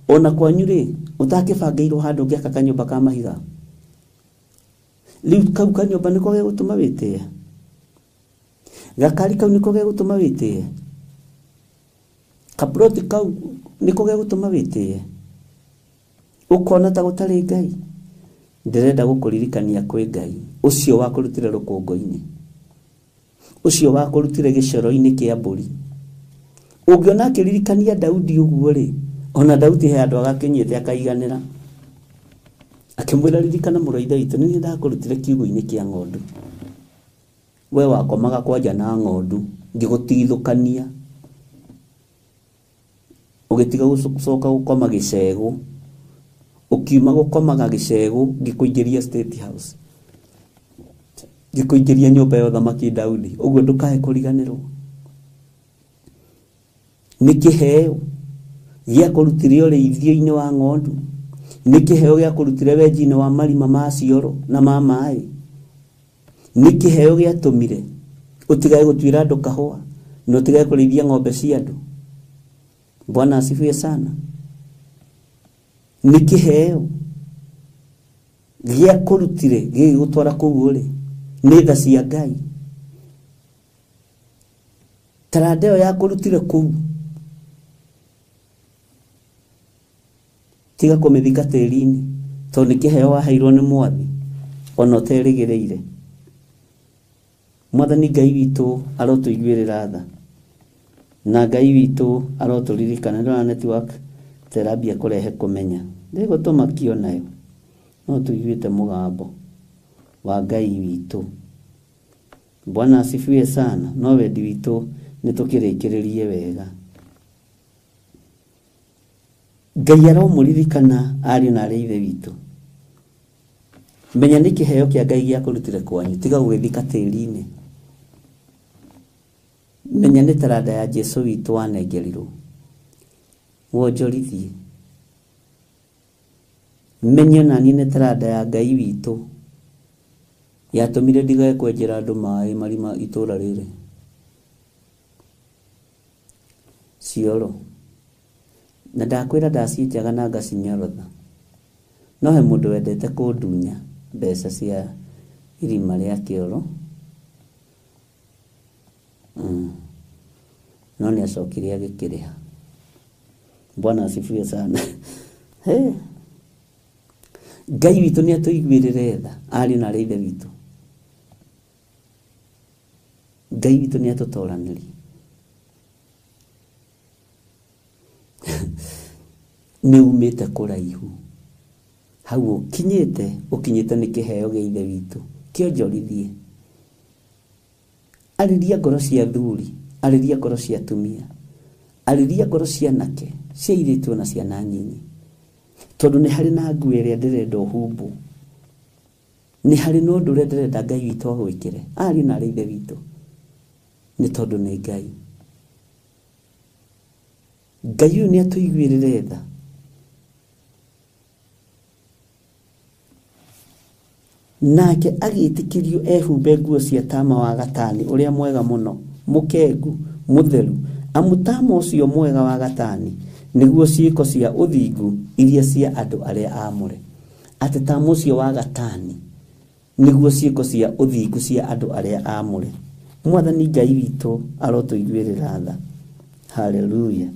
ona kwanyu rĩ ũtakĩbangĩirwo handũ ũngĩaka kanyũmba ka mahiga. Rĩu kau kanyũmba nĩko gegũtũma wĩtĩe, gakari kau nĩko gegũtũma wĩtĩe, kaploti kau nĩko gegũtũma wĩtĩe, ũkona ta gũtarĩ Ngai. Ndĩrenda gũkũririkania kwĩ Ngai ũcio wakũrutire rũkũngũ-inĩ, ũcio wakũrutire gĩcoro-inĩ kĩa mbũri. Ũngĩona akĩririkania Daudi ũguo rĩ, ona Daudi he handũ agakinyĩte akaiganĩra. Akĩmwĩra ririkana mũrũ wa ithe witũ, nĩ niĩ ndakũrutire kiugũ-inĩ kĩa ng'ondu. We wakomaga kwanja na ng'ondu, ngĩgũtigithũkania. Ũgĩtiga gũcoka gũkoma gĩcegũ. Ũkiuma gũkomaga gĩcegũ, ngĩkũingĩria State House. Ngĩkũingĩria nyũmba ya ũthamaki Daudi. Ũguo ndũkae kũriganĩrwo. Nĩ kĩheo gĩa kũrutire ũrĩithio-inĩ wa ng'ondu. Nĩ kĩheo gĩa kũrutire wenji-inĩ wa marima ma cioro na ma maĩ. Nĩ kĩheo gĩatũmire ũtigage gũtuĩra andũ kahũa na ũtigage kũrĩithia ng'ombe cia andũ. Bwana asifiwe sana. Nĩ kĩheo gĩa kũrutire gĩgĩgũtwara kũu ũrĩ nĩ tha cia Ngai. Taranda ĩyo ya kũrutire kũu, tiga kũmĩthika tĩri-inĩ tondũ nĩ kĩheo waheirwo nĩ Mwathi ona ũterĩgĩrĩire. Mwathani Ngai witũ arotũiguĩrĩra tha na Ngai witũ arotũririkana. Ndĩrona network terambia kũrehe kũmenya ndĩgũtũmakio nayo, no tũiguĩte mũgambo wa Ngai witũ. Bwana asifiwe sana. No wendi witũ nĩ tũkĩrĩkĩrĩrie wega. Ngai aromũririkana ariũ na arĩ ithe witũ. Menya nĩ kĩheo kĩa Ngai gĩa kũrutire kwanyu, tiga gũgĩthika tĩri-inĩ. Menya nĩ taranda ya Jesu witũ wanengerirwo, wonjorithie. Menya nani nĩ taranda ya Ngai witũ yatũmire ndigage kwenjera andũ maĩ marima itũra rĩrĩ cioro. Na ndakwĩra ndacienjaga na ngacinyorotha. No he mũndũ wendete kũndunya mbeca cia irima rĩa kĩoro. No nĩ acokire agĩkĩrĩha. Bwana asifiwe sana. Hey. Ngai witũ nĩ atũiguĩrĩre tha ariũ na arĩ ithe witũ. Ngai witũ nĩ atũtoranĩrie. Nĩ umĩte kũraihu hau ũkinyĩte, ũkinyĩte nĩ kĩheo gĩa ithe witũ kĩonjorithie. Arĩria ngoro cia athuri, arĩria ngoro cia atumia, arĩria ngoro cia anake, cia airĩtu na ciana nyinyi, tondũ nĩ harĩ na nguo ĩrĩa ndĩrenda ũhumbwo, nĩ harĩ na ũndũ ũrĩa ndĩrenda Ngai witũ agwĩkĩre ariũ na arĩ ithe witũ, nĩ tondũ nĩ Ngai. Ngai ũyũ nĩ atũiguĩrĩre tha. Nake agĩtĩkĩrio ehumbe nguo cia tama wa gatani ũrĩa mwega mũno, mũkengu, mũtheru, amu tama ũcio mwega wa gatani nĩguo ciĩko cia ũthingu iria cia andũ arĩa aamũre. Atĩ tama ũcio wa gatani nĩguo ciĩko cia ũthingu cia andũ arĩa aamũre. Mwathani Ngai witũ arotũiguĩrĩra tha. Haleluya.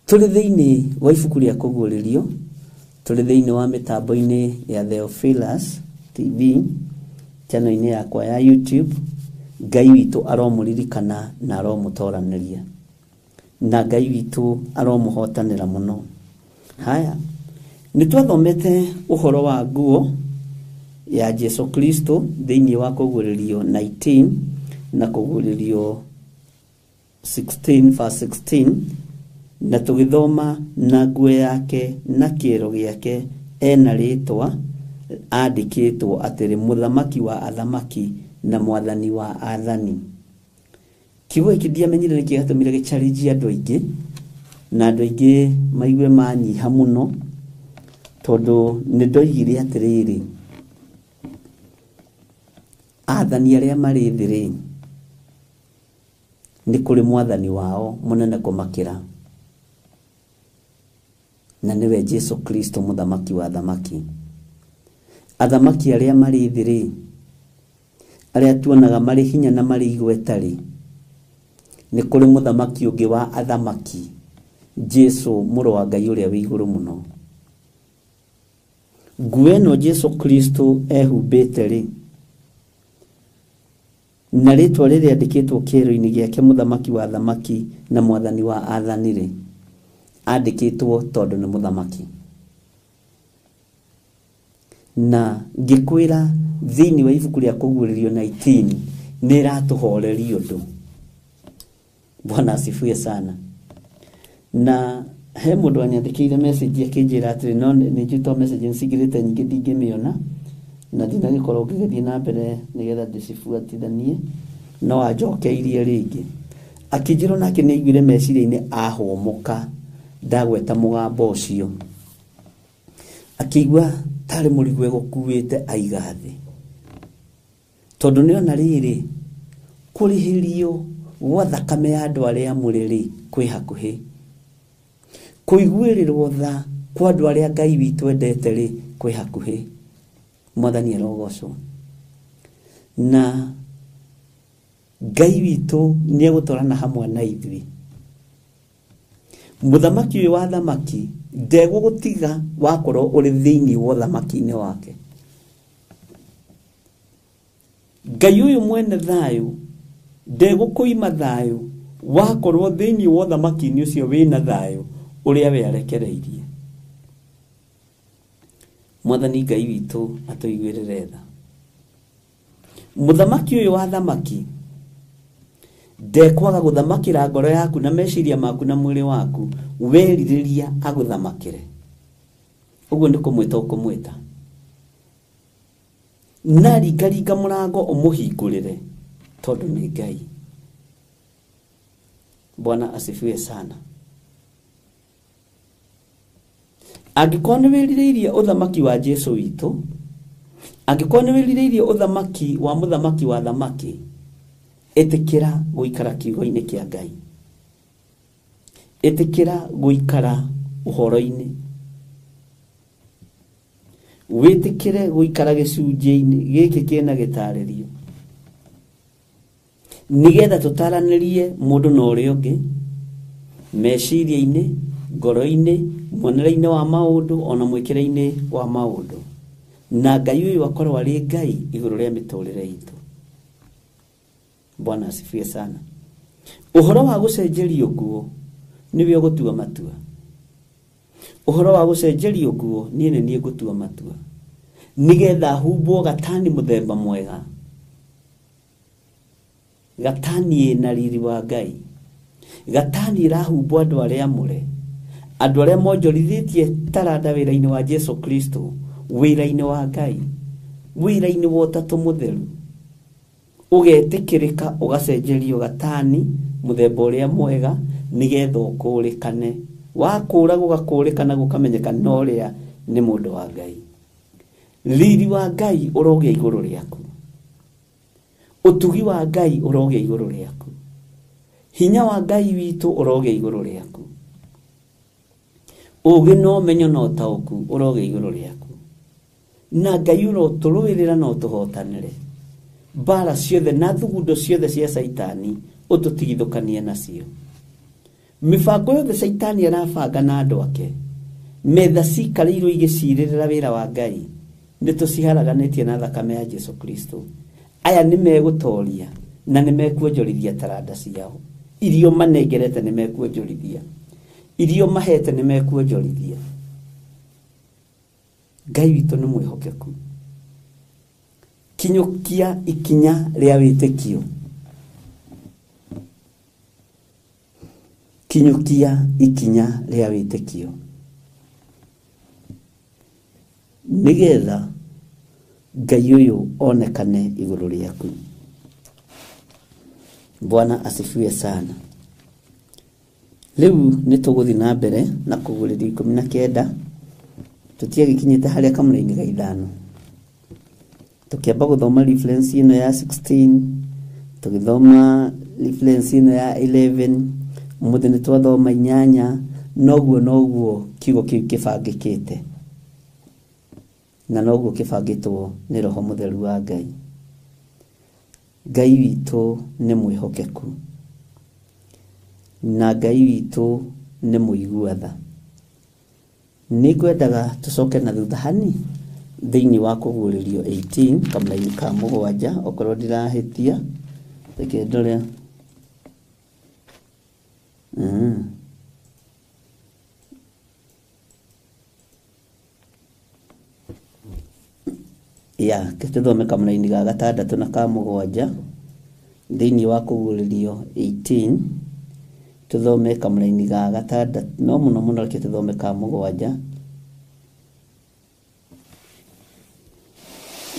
Tũrĩ thĩinĩ wa ibuku rĩa kũguũrĩrio, tũrĩ thĩinĩ wa mĩtambo-inĩ ya Theophilus TV, channel-inĩ yakwa ya YouTube. Ngai witũ aromũririkana na aromũtoranĩria, na Ngai witũ aromũhotanĩra mũno. Haya, nĩ twathomete ũhoro wa nguo ya Jesu Kristo thĩinĩ wa kũguũrĩrio 19 na kũguũrĩrio 16 verse 16, na tũgĩthoma na nguo yake na kĩero gĩake ena rĩtwa andĩkĩtwo atĩrĩ, mũthamaki wa athamaki na mwathani wa athani. Kiugo gĩkĩ ndiamenyire nĩkĩ gĩatũmire gĩcharĩnjie andũ aingĩ, na andũ aingĩ maigue manyiha mũno, tondũ nĩ ndoigire atĩrĩrĩ, athani arĩa marĩ thĩ rĩ, nĩ kũrĩ mwathani wao mũnene kũmakĩra, na nĩwe Jesu Kristo mũthamaki wa athamaki. Athamaki arĩa marĩ thĩ rĩ, arĩa tuonaga marĩ hinya na marĩ igweta rĩ, nĩ kũrĩ mũthamaki ũngĩ wa athamaki, Jesu mũrũ wa Ngai ũrĩa wĩ igũrũ mũno. Nguo ĩno Jesu Kristo ehumbĩte rĩ, na rĩtwa rĩrĩa rĩandĩkĩtwo kĩero-inĩ gĩake mũthamaki wa athamaki na mwathani wa athani rĩ, andĩkĩtwo tondũ nĩ mũthamaki. Na ngĩkwĩra thĩinĩ wa ibuku rĩa Kũguũrĩrio 19 nĩ ĩratũhoreria ũndũ. Bwana asifiwe sana. Na he mũndũ anyandĩkĩire message akĩnjĩra atĩrĩ, no nĩ njũĩ message nĩcingĩrĩte nyingĩ ndingĩmĩona na ndinagĩkorwo ngĩgĩthiĩ na mbere nĩgetha ndĩcibuatithanie, no anjokeirie rĩngĩ akĩnjĩra nake nĩ aiguire meciria-inĩ ahũmũka ndagweta mũgambo ũcio, akĩigua tarĩ mũrigo egũkuĩte aiga thĩ, tondũ nĩona rĩrĩ kũrĩhĩrio gwa thakame ya andũ arĩa amũre rĩ kwĩ hakuhĩ, kũiguĩrĩrwo tha kwa andũ arĩa Ngai witũ endete rĩ kwĩ hakuhĩ. Mwathani arogocwo. Na Ngai witũ nĩegũtwarana hamwe na ithuĩ. Mũthamaki ũyũ wa thamaki ndegũgũtiga wakorwo ũrĩ thĩinĩ wa ũthamaki-inĩ wake. Ngai ũyũ mwene thayũ ndegũkũima thayũ wakorwo thĩinĩ wa ũthamaki-inĩ ũcio wĩna thayũ ũrĩa we arekereirie. Mwathani Ngai witũ atũiguĩrĩre tha. Mũthamaki ũyũ wa thamaki ndekwaga gũthamakĩra ngoro yaku na meciria maku na mwĩrĩ waku werirĩria agũthamakĩre. Ũguo nĩ kũmwĩta ũkũmwĩta. Na ringaringa mũrango ũmũhingũrĩre tondũ nĩ Ngai. Bwana asifiwe sana. Angĩkorwo nĩ wĩrirĩirie ũthamaki wa Jesũ witũ, angĩkorwo nĩ wĩrirĩirie ũthamaki wa mũthamaki wa thamaki, ĩtĩkĩra gũikara kiugo-inĩ kĩa Ngai, ĩtĩkĩra gũikara ũhoro-inĩ, wĩtĩkĩre gũikara gĩcunjĩ-inĩ gĩkĩ kĩna gĩtarĩrio, nĩgetha tũtaranĩrie mũndũ na ũrĩa ũngĩ meciria-inĩ, ngoro-inĩ, muonere-inĩ wa maũndũ ona mwĩkĩre-inĩ wa maũndũ, na Ngai ũyũ akorwo arĩ Ngai igũrũ rĩa mĩtũrĩre itũ. Bwana asifiwe sana. Ũhoro wa gũcenjerio nguo nĩwe ũgũtua matua. Ũhoro wa gũcenjerio nguo niĩ nĩ niĩ ngũtua matua, nĩgetha humbwo gatani mũthemba mwega, gatani ĩna riri wa Ngai, gatani ĩrahumbwo andũ arĩa amũre, andũ arĩa monjorithĩtie taranda wĩra-inĩ wa Jesu Kristo, wĩra-inĩ wa Ngai, wĩra-inĩ wa Ũtatũ Mũtheru. Ũgetĩkĩrĩka ũgacenjerio gatani mũthemba ũrĩa mwega nĩgetha ũkũrĩkane. Wakũra gũgakũrĩkana gũkamenyeka no ũrĩa nĩ mũndũ wa Ngai. Riri wa Ngai ũrogĩa igũrũ rĩaku, ũtugi wa Ngai ũrogĩa igũrũ rĩaku, hinya wa Ngai witũ ũrogĩa igũrũ rĩaku, ũũgĩ na ũmenyo na ũtaũku ũrogĩa igũrũ rĩaku, na Ngai ũrotũrũĩrĩra na ũtũhotanĩre mbara ciothe na thugundo ciothe cia Caitani ũtũtigithũkanie nacio. Mĩbango yothe Caitani arabanga na andũ ake, metha cikarĩirwo igĩcirĩrĩra wĩra wa Ngai, nĩ tũciharaganĩtie na thakame ya Jesu Kristo. Aya nĩ megũtoria na nĩ mekuonjorithia taranda ciao. Irio manengerete nĩ mekuonjorithia, irio mahete nĩ mekuonjorithia. Ngai witũ nĩ mwĩhokeku. Kinyũkia ikinya rĩa wĩtĩkio, kinyũkia ikinya rĩa wĩtĩkio, nĩgetha Ngai ũyũ onekane igũrũ rĩaku. Bwana asifiwe sana. Rĩu nĩ tũgũthiĩ na mbere na kũguũrĩrio 19, tũtiagĩkinyĩte harĩa kamũra-inĩ ga 5. Tũkĩamba gũthoma reference ĩno ya 16, tũgĩthoma reference ĩno ya 11, ũmũthĩ nĩ twathoma 8, noguo noguo kiugo kĩu kĩbangĩkĩte, na noguo kĩbangĩtwo nĩ Roho Mũtheru wa Ngai. Ngai witũ nĩ mwĩhokeku, na Ngai witũ nĩ mũigua tha. Nĩ ngwendaga tũcoke na thutha hani thĩinĩ wa Kũguũrĩrio 18 kamũra-inĩ ka 7, okorwo ndirahĩtia, reke ndore. Ya tũthome kamũraini ga gatandatũ na ka mũgwanja thĩinĩ wa kũguũrĩrio 18, tũthome kamũraini ga gatandatũ, no mũno mũno reke tũthome ka mũgwanja.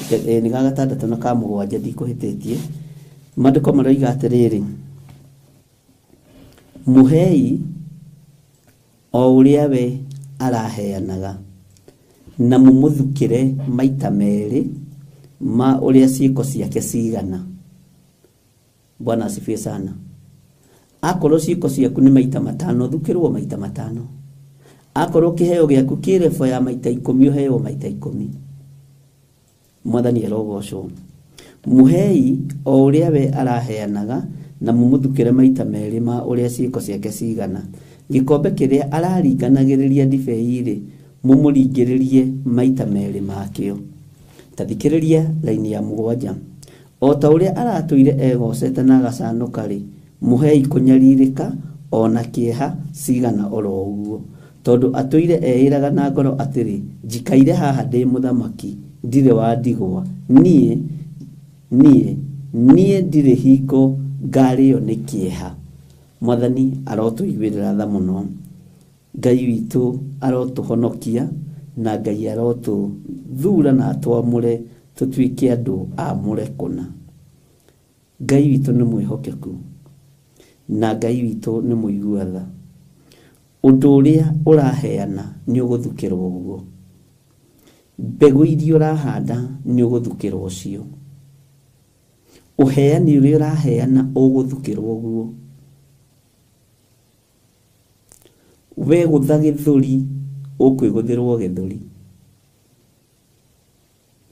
Nĩ ga gatandatũ na ka mũgwanja, ndikũhĩtĩtie. Maandĩko maroiga atĩrĩrĩ, mũhei o ũrĩa we araheanaga na mũmũthukĩre maita merĩ ma ũrĩa ciĩko ciake cigana. Bwana asifiwe sana. Akorwo ciĩko ciaku nĩ maita matano, thukĩrwo maita matano. Akorwo kĩheo gĩaku kĩ rebo ya maita 10, ũheo maita 10. Mwathani arogocwo. Mũhei o ũrĩa we araheanaga na mũmũthukĩre maita merĩ ma ũrĩa ciĩko ciake cigana. Gĩkombe kĩrĩa araringanagĩrĩria ndibei-rĩ, mũmũringĩrĩrie maita merĩ makĩo. Ta thikĩrĩria raini ya mũgwanja. O ta ũrĩa aratũire egocete na agacanũka-rĩ, mũhei kũnyarirĩka ona kĩeha cigana oro ũguo, tondũ atũire eĩraga na ngoro atĩrĩ, njikaire haha ndĩ mũthamaki, ndirĩ wa ndigwa, niĩ niĩ ndirĩ hingo ngarĩo nĩ kĩeha. Mwathani arotũiguĩrĩra tha mũno. Ngai witũ arotũhonokia na Ngai arotũthura na atwamũre tũtuĩke andũ amũre kũna. Ngai witũ nĩ mwĩhokeku na Ngai witũ nĩ mũigua tha. Ũndũ ũrĩa ũraheana nĩ ũgũthukĩrwo guo. Mbegũ iria ũrahanda nĩ ũgũthukĩrwo cio. Ũheani ũrĩa ũraheana ũgũthukĩrwo guo. We gũtha gĩthũri, ũkwĩgũthĩrwo gĩthũri.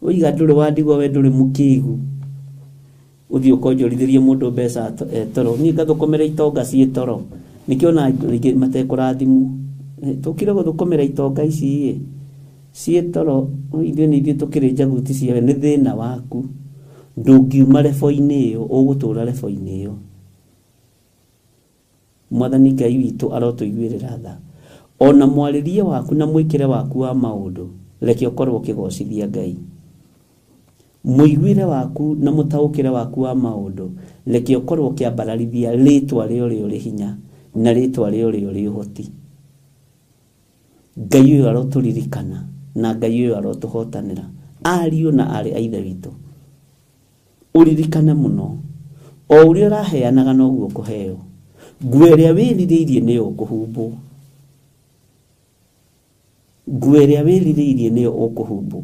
Ũiga ndũrĩ wa ndigwa, we ndũrĩ mũkĩgu. Ũthiĩ ũkonjorithĩrie mũndũ mbeca toro. Niĩ ngathũkũmĩra itonga ciĩ toro. Nĩkĩo ona rĩngĩ matekũrathimwo. Tũkire gũthũkũmĩra itonga ici ĩ ciĩ toro, ithuĩ nĩ ithuĩ tũkĩrĩ njaguti ciao, nĩ thĩna waku. Ndũngiuma rebo-inĩ ĩyo, ũgũtũra rebo-inĩ ĩyo. Mwathani Ngai witũ arotũiguĩrĩra tha. Ona mwarĩrie waku na mwĩkĩre waku wa maũndũ, reke ũkorwo ũkĩgocithia Ngai. Mũiguĩre waku na mũtaũkĩre waku wa maũndũ, reke ũkorwo ũkĩambararithia rĩtwa rĩa ũrĩa ũrĩ hinya na rĩtwa rĩa ũrĩa ũrĩ ũhoti. Ngai ũyũ arotũririkana na Ngai ũyũ arotũhotanĩra. Ariũ na aarĩ a Ithe witũ, ũririkane mũno, o ũrĩa ũraheanaga noguo ũkũheo. Nguo ĩrĩa wĩrirĩirie nĩyo ũkũhumbwo. Nguo ĩrĩa wĩrirĩirie nĩyo ũkũhumbwo.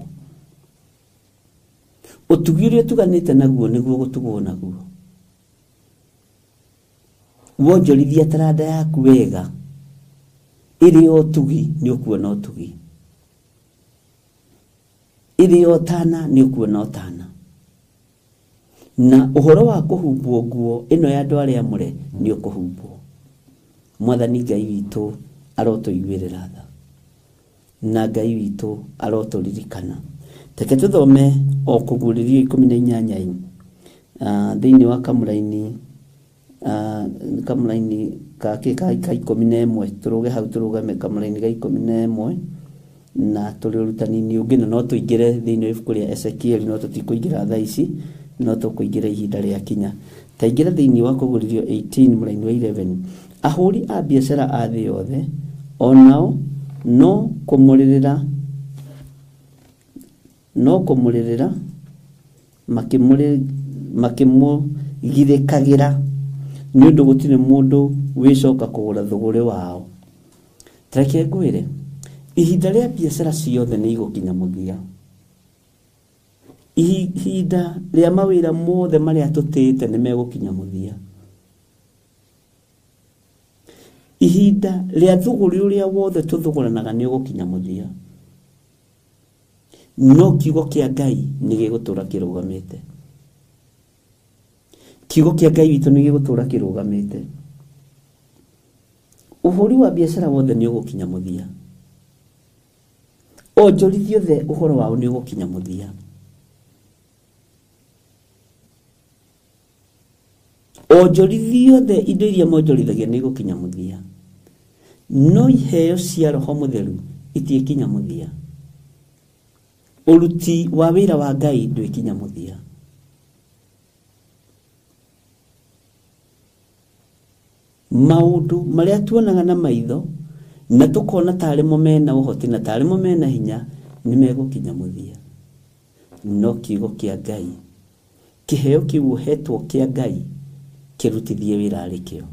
Ũtugi ũrĩa ũtuganĩte naguo nĩguo ũgũtugwo naguo. Wonjorithia taranda yaku wega, ĩrĩ ya ũtugi nĩ ũkuona ũtugi, ĩrĩ ya ũtana nĩ ũkuona ũtana. Na ũhoro wa kũhumbwo nguo ĩno ya andũ arĩa amũre nĩ ũkũhumbwo. Mwathani Ngai witũ arotũiguĩrĩra tha na Ngai witũ arotũririkana. Reke tũthome o kũguũrĩrio 18 thĩinĩ wa kamũraini kamũraini ka 11, tũrũge hau, tũrũgame kamũraini ga 11 na tũrĩ ũrutani-inĩ ũngĩ, na no tũingĩre thĩinĩ wa ibuku rĩa Ezekieli, no tũtikũingĩra thaa ici, no tũkũingĩra ihinda rĩa kinya. Ta ingĩra thĩinĩ wa kũguũrĩrio 18 mũraini wa 11. Ahũri a biacara a thĩ yothe onao no kũmũrĩrĩra makĩmũgirĩkagĩra, nĩ ũndũ gũtirĩ mũndũ wĩcoka kũgũra thũgũrĩ wao. Ta reke ngwĩre, ihinda rĩa biacara ciothe nĩ igũkinya mũthia. Ihinda rĩa mawĩra mothe marĩa tũtĩĩte nĩ megũkinya mũthia. Ihinda rĩa thũgũrĩ ũrĩa wothe tũthũgũranaga nĩ ũgũkinya mũthia. No kiugo kĩa Ngai nĩ gĩgũtũũra kĩrũgamĩte. Kiugo kĩa Ngai witũ nĩ gĩgũtũũra kĩrũgamĩte. Ũhũri wa biacara wothe nĩ ũgũkinya mũthia. Onjorithia othe ũhoro wao nĩ ũgũkinya mũthia. Onjorithia othe indo iria monjorithagia nĩ igũkinya mũthia. No iheo cia Roho Mũtheru itiĩkinya mũthia. Ũruti wa wĩra wa Ngai ndwĩkinya mũthia. Maũndũ marĩa tuonaga na maitho na tũkona tarĩ mo mena ũhoti na tarĩ mo mena hinya nĩ megũkinya mũthia. No kiugo kĩa Ngai, kĩheo kĩu ũhetwo kĩa Ngai, kĩrutithie wĩra arĩ kĩo.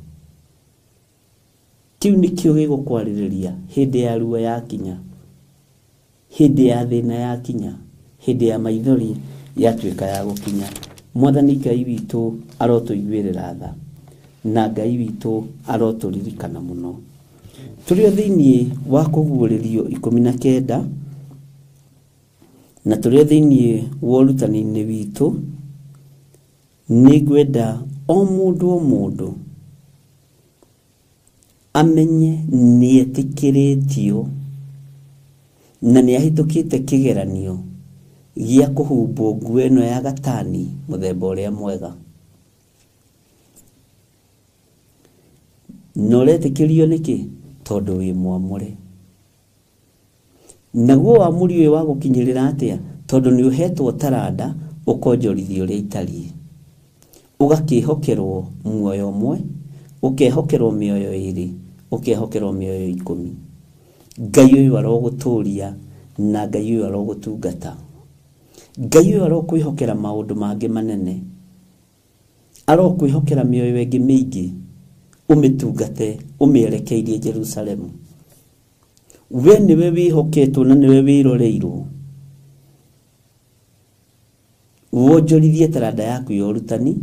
Kĩu nĩkĩo gĩgũkwarĩrĩria hĩndĩ ya ruo yakinya, hĩndĩ ya thĩna yakinya, hĩndĩ ya maithori yatuĩka ya gũkinya. Mwathani Ngai witũ arotũiguĩrĩra tha, na Ngai witũ arotũririkana mũno. Tũrĩ o thĩinĩ wa kũguũrĩrio 19 na tũrĩ o thĩinĩ wa ũrutani-inĩ witũ, nĩngwenda o mũndũ o mũndũ amenye nĩetĩkĩrĩtio na nĩahĩtũkĩte kĩgeranio gĩa kũhumbwo nguo ĩno ya gatani mũthemba ũrĩa mwega. Na ũretĩkĩrio nĩkĩ? Tondũ wĩ mwamũre. Naguo wamũri ũyũ wa gũkinyĩrĩra atĩa? Tondũ nĩ ũhetwo taranda ũkonjorithia ũrĩa itariĩ, ũgakĩhokerwo muoyo ũmwe, ũkehokerwo mĩoyo 2, ũkehokerwo mĩoyo 10. Ngai ũyũ arogũtũria na Ngai ũyũ arogũtungata. Ngai ũyũ arokwĩhokera maũndũ mangĩ manene, arokwĩhokera mĩoyo ĩngĩ mĩingĩ, ũmĩtungate ũmĩerekeirie Jerusalemu. We nĩwe wĩhoketwo na nĩwe wĩroreirwo. Wonjorithie taranda yaku ya ũrutani,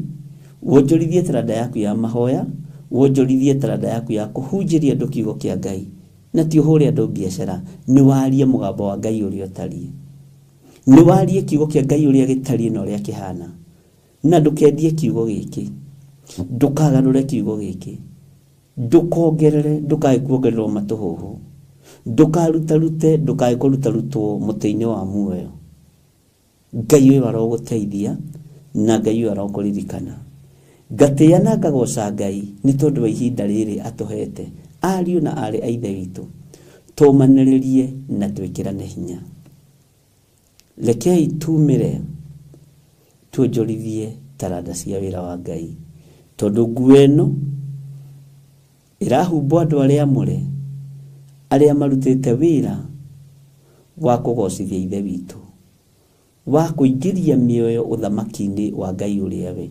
wonjorithie taranda yaku ya mahoya, wonjorithie taranda yaku ya kũhunjĩria andũ kiugo kĩa Ngai, na ti ũhũre andũ biacara. Nĩ warie mũgambo wa Ngai ũrĩa ũtariĩ, nĩ warie kiugo kĩa Ngai ũrĩa gĩtariĩ na ũrĩa kĩhana, na ndũkendie kiugo gĩkĩ, ndũkagarũre kiugo gĩkĩ, ndũkongerere, ndũkae kuongererwo matũhũhũ, ndũkarutarute, ndũkae kũrutarutwo mũtĩ-inĩ wa muoyo. Ngai ũyũ arogũteithia na Ngai ũyũ arokũririkana. Ngatĩĩa na ngagoca Ngai nĩ tondũ wa ihinda rĩrĩ atũhete, ariũ na aarĩ a Ithe witũ, tũmanĩrĩrie na twĩkĩrane hinya. Rekei tumĩre tuonjorithie taranda cia wĩra wa Ngai, tondũ nguo ĩno ĩrahumbwo andũ arĩa amũre, arĩa marutĩte wĩra wa kũgocithia Ithe witũ, wa kũingĩria mĩoyo ũthamaki-inĩ wa Ngai ũrĩa we.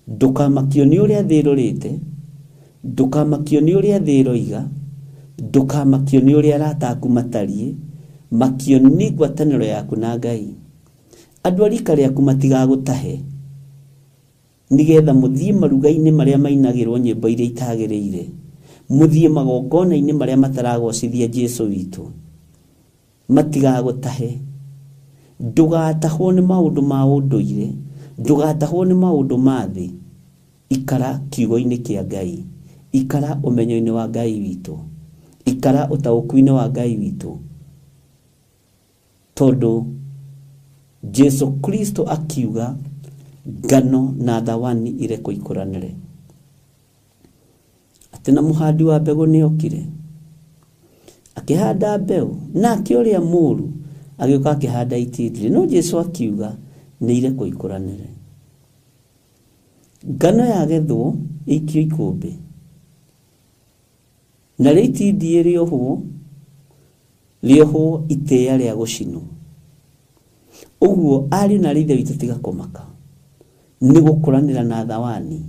Ndũkamakio nĩ ũrĩa thĩ ĩrorĩte, ndũkamakio nĩ ũrĩa thĩ ĩroiga, ndũkamakio nĩ ũrĩa arata aku matariĩ, makio nĩ ngwatanĩro yaku na Ngai. Andũ a rika rĩaku matigagũtahe nĩgetha mũthiĩ maruga-inĩ marĩa mainagĩrwo nyĩmbo iria itagĩrĩire, mũthiĩ magongona-inĩ marĩa mataragocithia Jesũ witũ. Matigagũtahe. Ndũgatahwo nĩ maũndũ ma ũndũire, ndũgatahwo nĩ maũndũ ma thĩ. Ikara kiugo-inĩ kĩa Ngai, ikara ũmenyo-inĩ wa Ngai witũ, ikara ũtaũku-inĩ wa Ngai witũ, tondũ Jesu Kristo akiuga ngano na thawani irekwo ikũranĩre. Atĩ na mũhandi wa mbegũ nĩokire akĩhanda mbeũ, nake ũrĩa mũũru agĩũka akĩhanda itindiĩ, no Jesu akiuga nĩ irekwo ikũranĩre. Ngano yagethwo ĩikio ikũmbĩ, narĩo itindiĩ rĩohwo, rĩohwo itĩĩa rĩa gũcinwo. Ũguo ariũ na aarĩ a Ithe witũ tiga kũmaka, nĩ gũkũranĩra na thawani,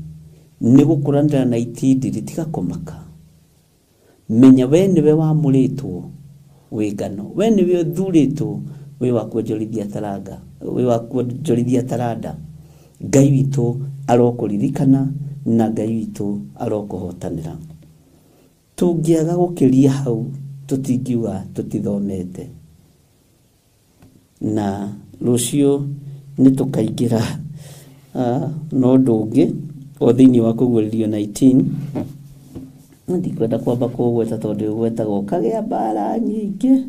nĩ gũkũranĩra na itindiri, tiga kũmaka. Menya we nĩwe wamũrĩtwo wĩ ngano, we nĩwe ũthurĩtwo wĩ wa kuonjorithia taranga, wĩ wa kuonjorithia taranda. Ngai witũ arokũririkana na Ngai witũ arokũhotanĩra. Tũngĩaga gũkĩria hau tũtingiuga tũtithomete. Na rũciũ nĩ tũkaingĩra na ũndũ ũngĩ o thĩinĩ wa kũguũrĩrio 19. Ndikwenda kwamba kũũgweta tondũ ũgwetagwo ũkagĩa mbara nyingĩ.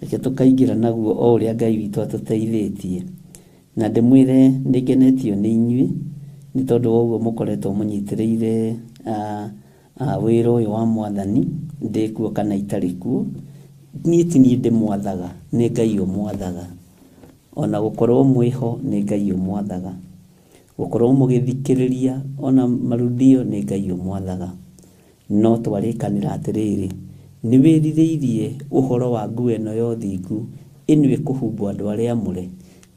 Reke tũkaingĩra naguo o ũrĩa Ngai witũ atũteithĩtie. Na ndĩmwĩre nĩ ngenetio nĩ inyuĩ nĩ tondũ wa ũguo mũkoretwo mũnyitĩrĩire wĩra ũyũ wa Mwathani, ndĩ kuo kana itarĩ kuo. Niĩ ti niĩ ndĩmwathaga, nĩ Ngai ũmwathaga. Ona gũkorwo mwĩho nĩ Ngai ũmwathaga, gũkorwo mũgĩthikĩrĩria ona marudio nĩ Ngai ũmwathaga. No twarĩkanĩra atĩrĩrĩ, nĩ wĩrirĩirie ũhoro wa nguo ĩno ya ũthingu ĩno ĩkũhumbwo andũ arĩa amũre,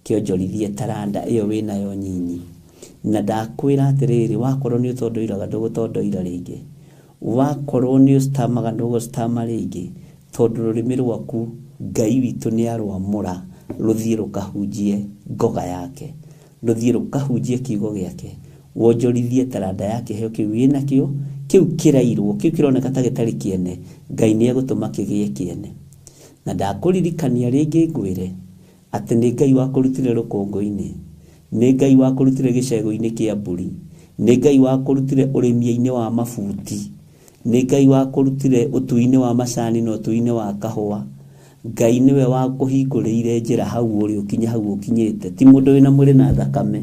kĩonjorithie taranda ĩyo wĩnayo nyinyi. Na ndakwĩra atĩrĩrĩ, wakorwo nĩ ũtondoiraga ndũgũtondoira rĩngĩ, wakorwo nĩ ũstamaga ndũgũstama rĩngĩ, tondũ rũrĩmĩ rwaku Ngai witũ nĩ arwamũra rũthiĩ rũkahunjie ngoga yake, rũthiĩ rũkahunjie kiugo gĩake, wonjorithie taranda ya kĩheo kĩu wĩnakĩo, kĩu kĩrairwo, kĩu kĩroneka ta gĩtarĩ kĩene, Ngai nĩ egũtũma kĩgĩe kĩene. Na ndakũririkania rĩngĩ ngwĩre atĩ nĩ Ngai wakũrutire rũkũngũ-inĩ, nĩ Ngai wakũrutire gĩcegũ-inĩ kĩa mbũri, nĩ Ngai wakũrutire ũrĩmi-inĩ wa mabuti, nĩ Ngai wakũrutire ũtui-inĩ wa macani na ũtui-inĩ wa kahũa. Ngai nĩwe wakũhingũrĩire njĩra hau ũrĩ ũkinye hau ũkinyĩte, ti mũndũ wĩna mwĩrĩ na thakame,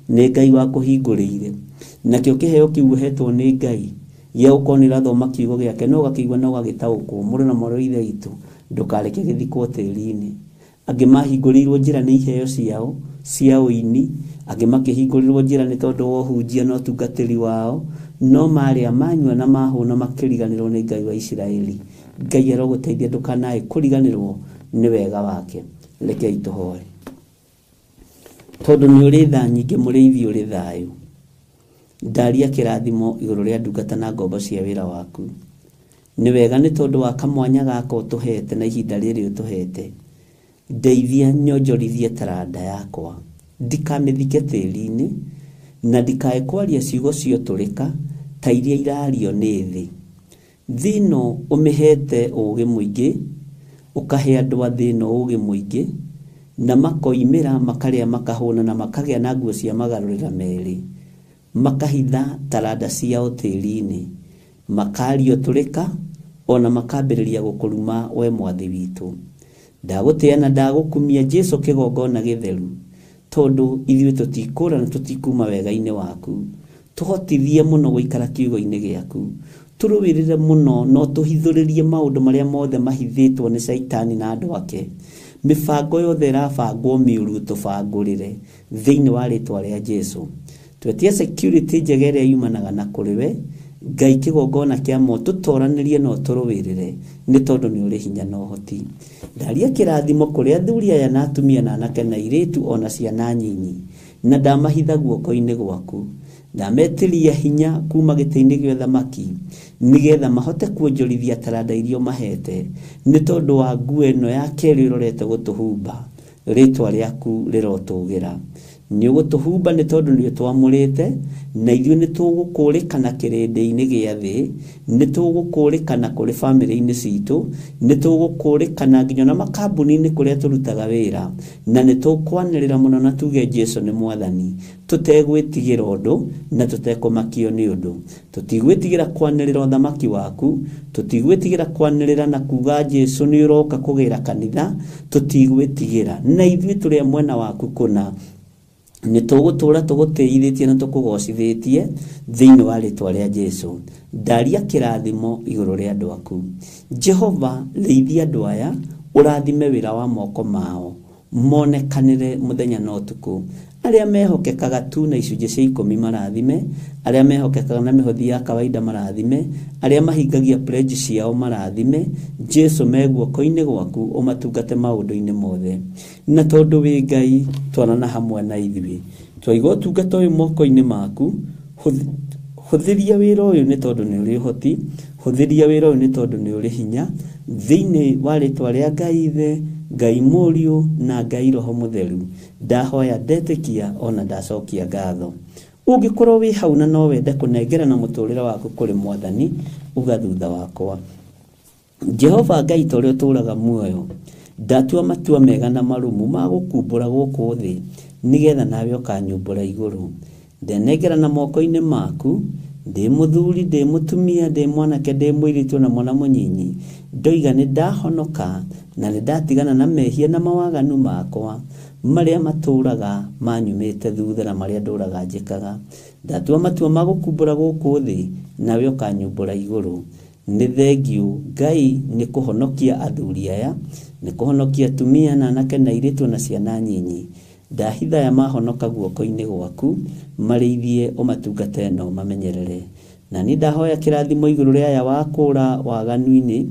nĩ Ngai wakũhingũrĩire. Nakĩo kĩheo kĩu ũhetwo nĩ Ngai gĩa gũkorwo nĩ ũrathoma kiugo gĩake na ũgakĩigua na ũgagĩtaũkwo, mũrũ na mwarĩ wa Ithe witũ, ndũkareke gĩthikwo tĩri-inĩ. Angĩ mahingũrĩirwo njĩra nĩ iheo ciao cia ũini, angĩ makĩhingũrĩrwo njĩra nĩ tondũ wa ũhunjia na ũtungatĩri wao, no marĩa manyua na mahũna makĩriganĩrwo nĩ Ngai wa Isiraeli. Ngai arogũteithia ndũkanae kũriganĩrwo nĩ wega wake. Rekei tũhoe. Tondũ nĩ ũrĩ tha nyingĩ, mũrĩithi ũrĩ thayũ, ndaria kĩrathimo igũrũ rĩa ndungata na ngombo cia wĩra waku. Nĩ wega nĩ tondũ wa kamwanya gaka ũtũhete na ihinda rĩrĩ ũtũhete, ndeithia nyonjorithie taranda yakwa, ndikamĩthike tĩri-inĩ, na ndikae kwaria ciugo cia ũtũrĩka ta iria irario nĩ thĩ. Thĩ ĩno ũmĩhete ũũgĩ mũingĩ, ũkahe andũ a thĩ ĩno ũũgĩ mũingĩ, na makoimĩra makarĩa makahũna na makagĩa na nguo cia magarũrĩra merĩ, makahitha taranda ciao tĩri-inĩ, makaria ũtũrĩka ona makambĩrĩria gũkũruma we mwathi witũ. Ndagũtĩa na ndagũkumia Jesũ kĩgongona gĩtheru, tondũ ithuĩ tũtikũra na tũtikuma wega-inĩ waku. Tũhotithie mũno gũikara kiugo-inĩ gĩaku, tũrũĩrĩre mũno no tũhithũrĩrie maũndũ marĩa mothe mahithĩtwo nĩ Caitani na andũ ake. Mĩbango yothe ĩrabangwo mĩũru tũbangũrĩre thĩinĩ wa rĩtwa rĩa Jesũ. Twetie security njega ĩrĩa yumanaga na kũrĩ we Ngai, kĩgongona kĩa mo tũtoranĩrie na ũtũrũĩrĩre nĩ tondũ nĩ ũrĩ hinya na ũhoti. Ndaria kĩrathimo kũrĩ athuri aya na atumia na anake na airĩtu ona ciana nyinyi, na ndamahitha guoko-inĩ gwaku. Ndametiria hinya kuma gĩtĩ-inĩ gĩa ũthamaki nĩgetha mahote kuonjorithia taranda iria ũmahete, nĩ tondũ wa nguo ĩno ya kerĩ ũrorete gũtũhumba. Rĩtwa rĩaku rĩrotũgĩra. Nĩ ũgũtũhumba nĩ tondũ nĩ ũtwamũrĩte, na ithuĩ nĩ tũgũkũrĩkana kĩrĩndĩ-inĩ gĩa thĩ, nĩ tũgũkũrĩkana kũrĩ bamĩrĩ-inĩ citũ, nĩ tũgũkũrĩkana nginya na makambuni-inĩ kũrĩa tũrutaga wĩra, na nĩ tũkwanĩrĩra mũno na tuge Jesũ nĩ mwathani, tũtegwĩtigĩra ũndũ na tũtekũmakio nĩ ũndũ. Tũtigwĩtigĩra kwanĩrĩra ũthamaki waku, tũtigwĩtigĩra kwanĩrĩra na kuga Jesũ nĩ ũroka kũgĩra kanitha, tũtigwĩtigĩra, na ithuĩ tũrĩ a mwena waku kũna. Nĩ tũgũtũũra tũgũtĩithĩtie na tũkũgocithĩtie thĩinĩ wa rĩtwa rĩa Jesũ. Ndaria kĩrathimo igũrũ rĩa andũ aku. Jehova, rĩithia andũ aya, ũrathime wĩra wa moko mao, monekanĩre mũthenya na ũtukũ. Arĩa mehokekaga tu na icunjĩ cia 10 marathime, arĩa mehokekaga na mĩhothi ya kawaida marathime, arĩa mahingagia pledge ciao marathime. Jesũ me guoko-inĩ gwaku ũmatungate maũndũ-inĩ mothe. Na tondũ wĩ Ngai, twarana hamwe na ithuĩ. Twaiga ũtungata ũyũ moko-inĩ maku, hũthĩria wĩra ũyũ nĩ tondũ nĩ ũrĩ ũhoti, hũthĩria wĩra ũyũ nĩ tondũ nĩ ũrĩ hinya, thĩinĩ wa rĩtwa rĩa Ngai Ithe, Ngai Mũriũ na Ngai Roho Mũtheru. Ndahoya ndetĩkia ona ndacokia ngatho. Ũngĩkorwo wĩ hau na no wende kũnengerana mũtũrĩre waku kũrĩ Mwathani, uga thutha wakwa. Jehova Ngai ta ũrĩa ũtũũraga muoyo, ndatua matua mega na marũmu ma gũkumbũra gũkũ thĩ, nĩgetha nawe ũkanyumbũra igũrũ. Ndenengerana moko-inĩ maku, ndĩ mũthuri, ndĩ mũtumia, ndĩ mwanake, ndĩ mũirĩtu na mwana mũnyinyi. Ndoiga nĩ ndahonoka na nĩ ndatigana na mehia na mawaganu makwa marĩa matũũraga manyumĩte thutha na marĩa ndũraga njĩkaga. Ndatua matua ma gũkumbũra gũkũ thĩ, nawe ũkanyumbũra igũrũ. Nĩ thengiũ Ngai nĩ kũhonokia athuri aya, nĩ kũhonokia atumia na anake na airĩtu na ciana nyinyi. Ndahithaya mahonoka guoko-inĩ gwaku, marĩithie ũmatungate na ũmamenyerere. Na niĩ ndahoya kĩrathimo igũrũ rĩa aya wakũra waganu-inĩ,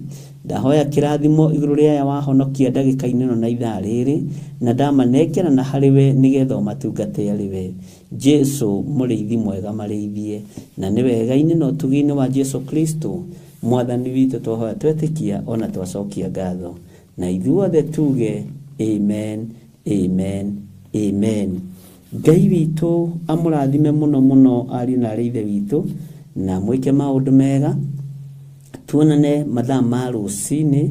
ndahoya kĩrathimo igũrũ rĩa aya wahonokia ndagĩka-inĩ ĩno na ithaa rĩrĩ, na ndamanengera na harĩ we nĩgetha ũmatungate arĩ we. Jesu mũrĩithi mwega marĩithie, na nĩ wega-inĩ na ũtugi-inĩ wa Jesu Kristo mwathani witũ twahoya twetĩkia ona twacokia ngatho. Na ithuothe tuge amen, amen, amen. Ngai witũ amũrathime mũno mũno ariũ na arĩ ithe witũ, na mwĩke maũndũ mega. Tuonane mathaa ma rũcinĩ,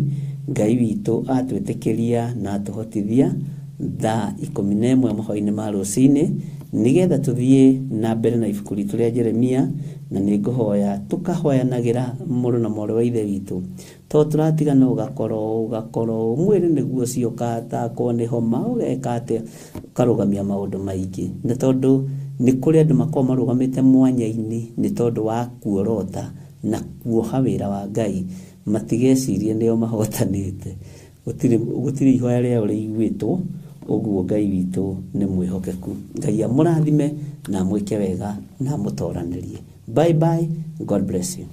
Ngai witũ atwĩtĩkĩria na atũhotithia thaa 11 mahoya-inĩ ma rũcinĩ, nĩgetha tũthiĩ na mbere na ibuku ritũ rĩa Jeremia. Na nĩ ngũhoya tũkahoyanagĩra mũrũ na mwarĩ wa ithe witũ, to tũratigana ũgakorwo mwĩrĩ nĩguo ũcio ũkatakwo nĩ homa ũgeka atĩa, ũkarũgamia maũndũ maingĩ. Na tondũ nĩ kũrĩ andũ makoragwo marũgamĩte mwanya-inĩ nĩ tondũ wa kuorota na kuoha wĩra wa Ngai, matigecirie nĩo mahotanĩte. Gũtirĩ ihoya rĩao rĩiguĩtwo. Ũguo Ngai witũ nĩ mwĩhokeku. Ngai amũrathime na amwĩke wega na amũtoranĩrie. Bye bye. God bless you.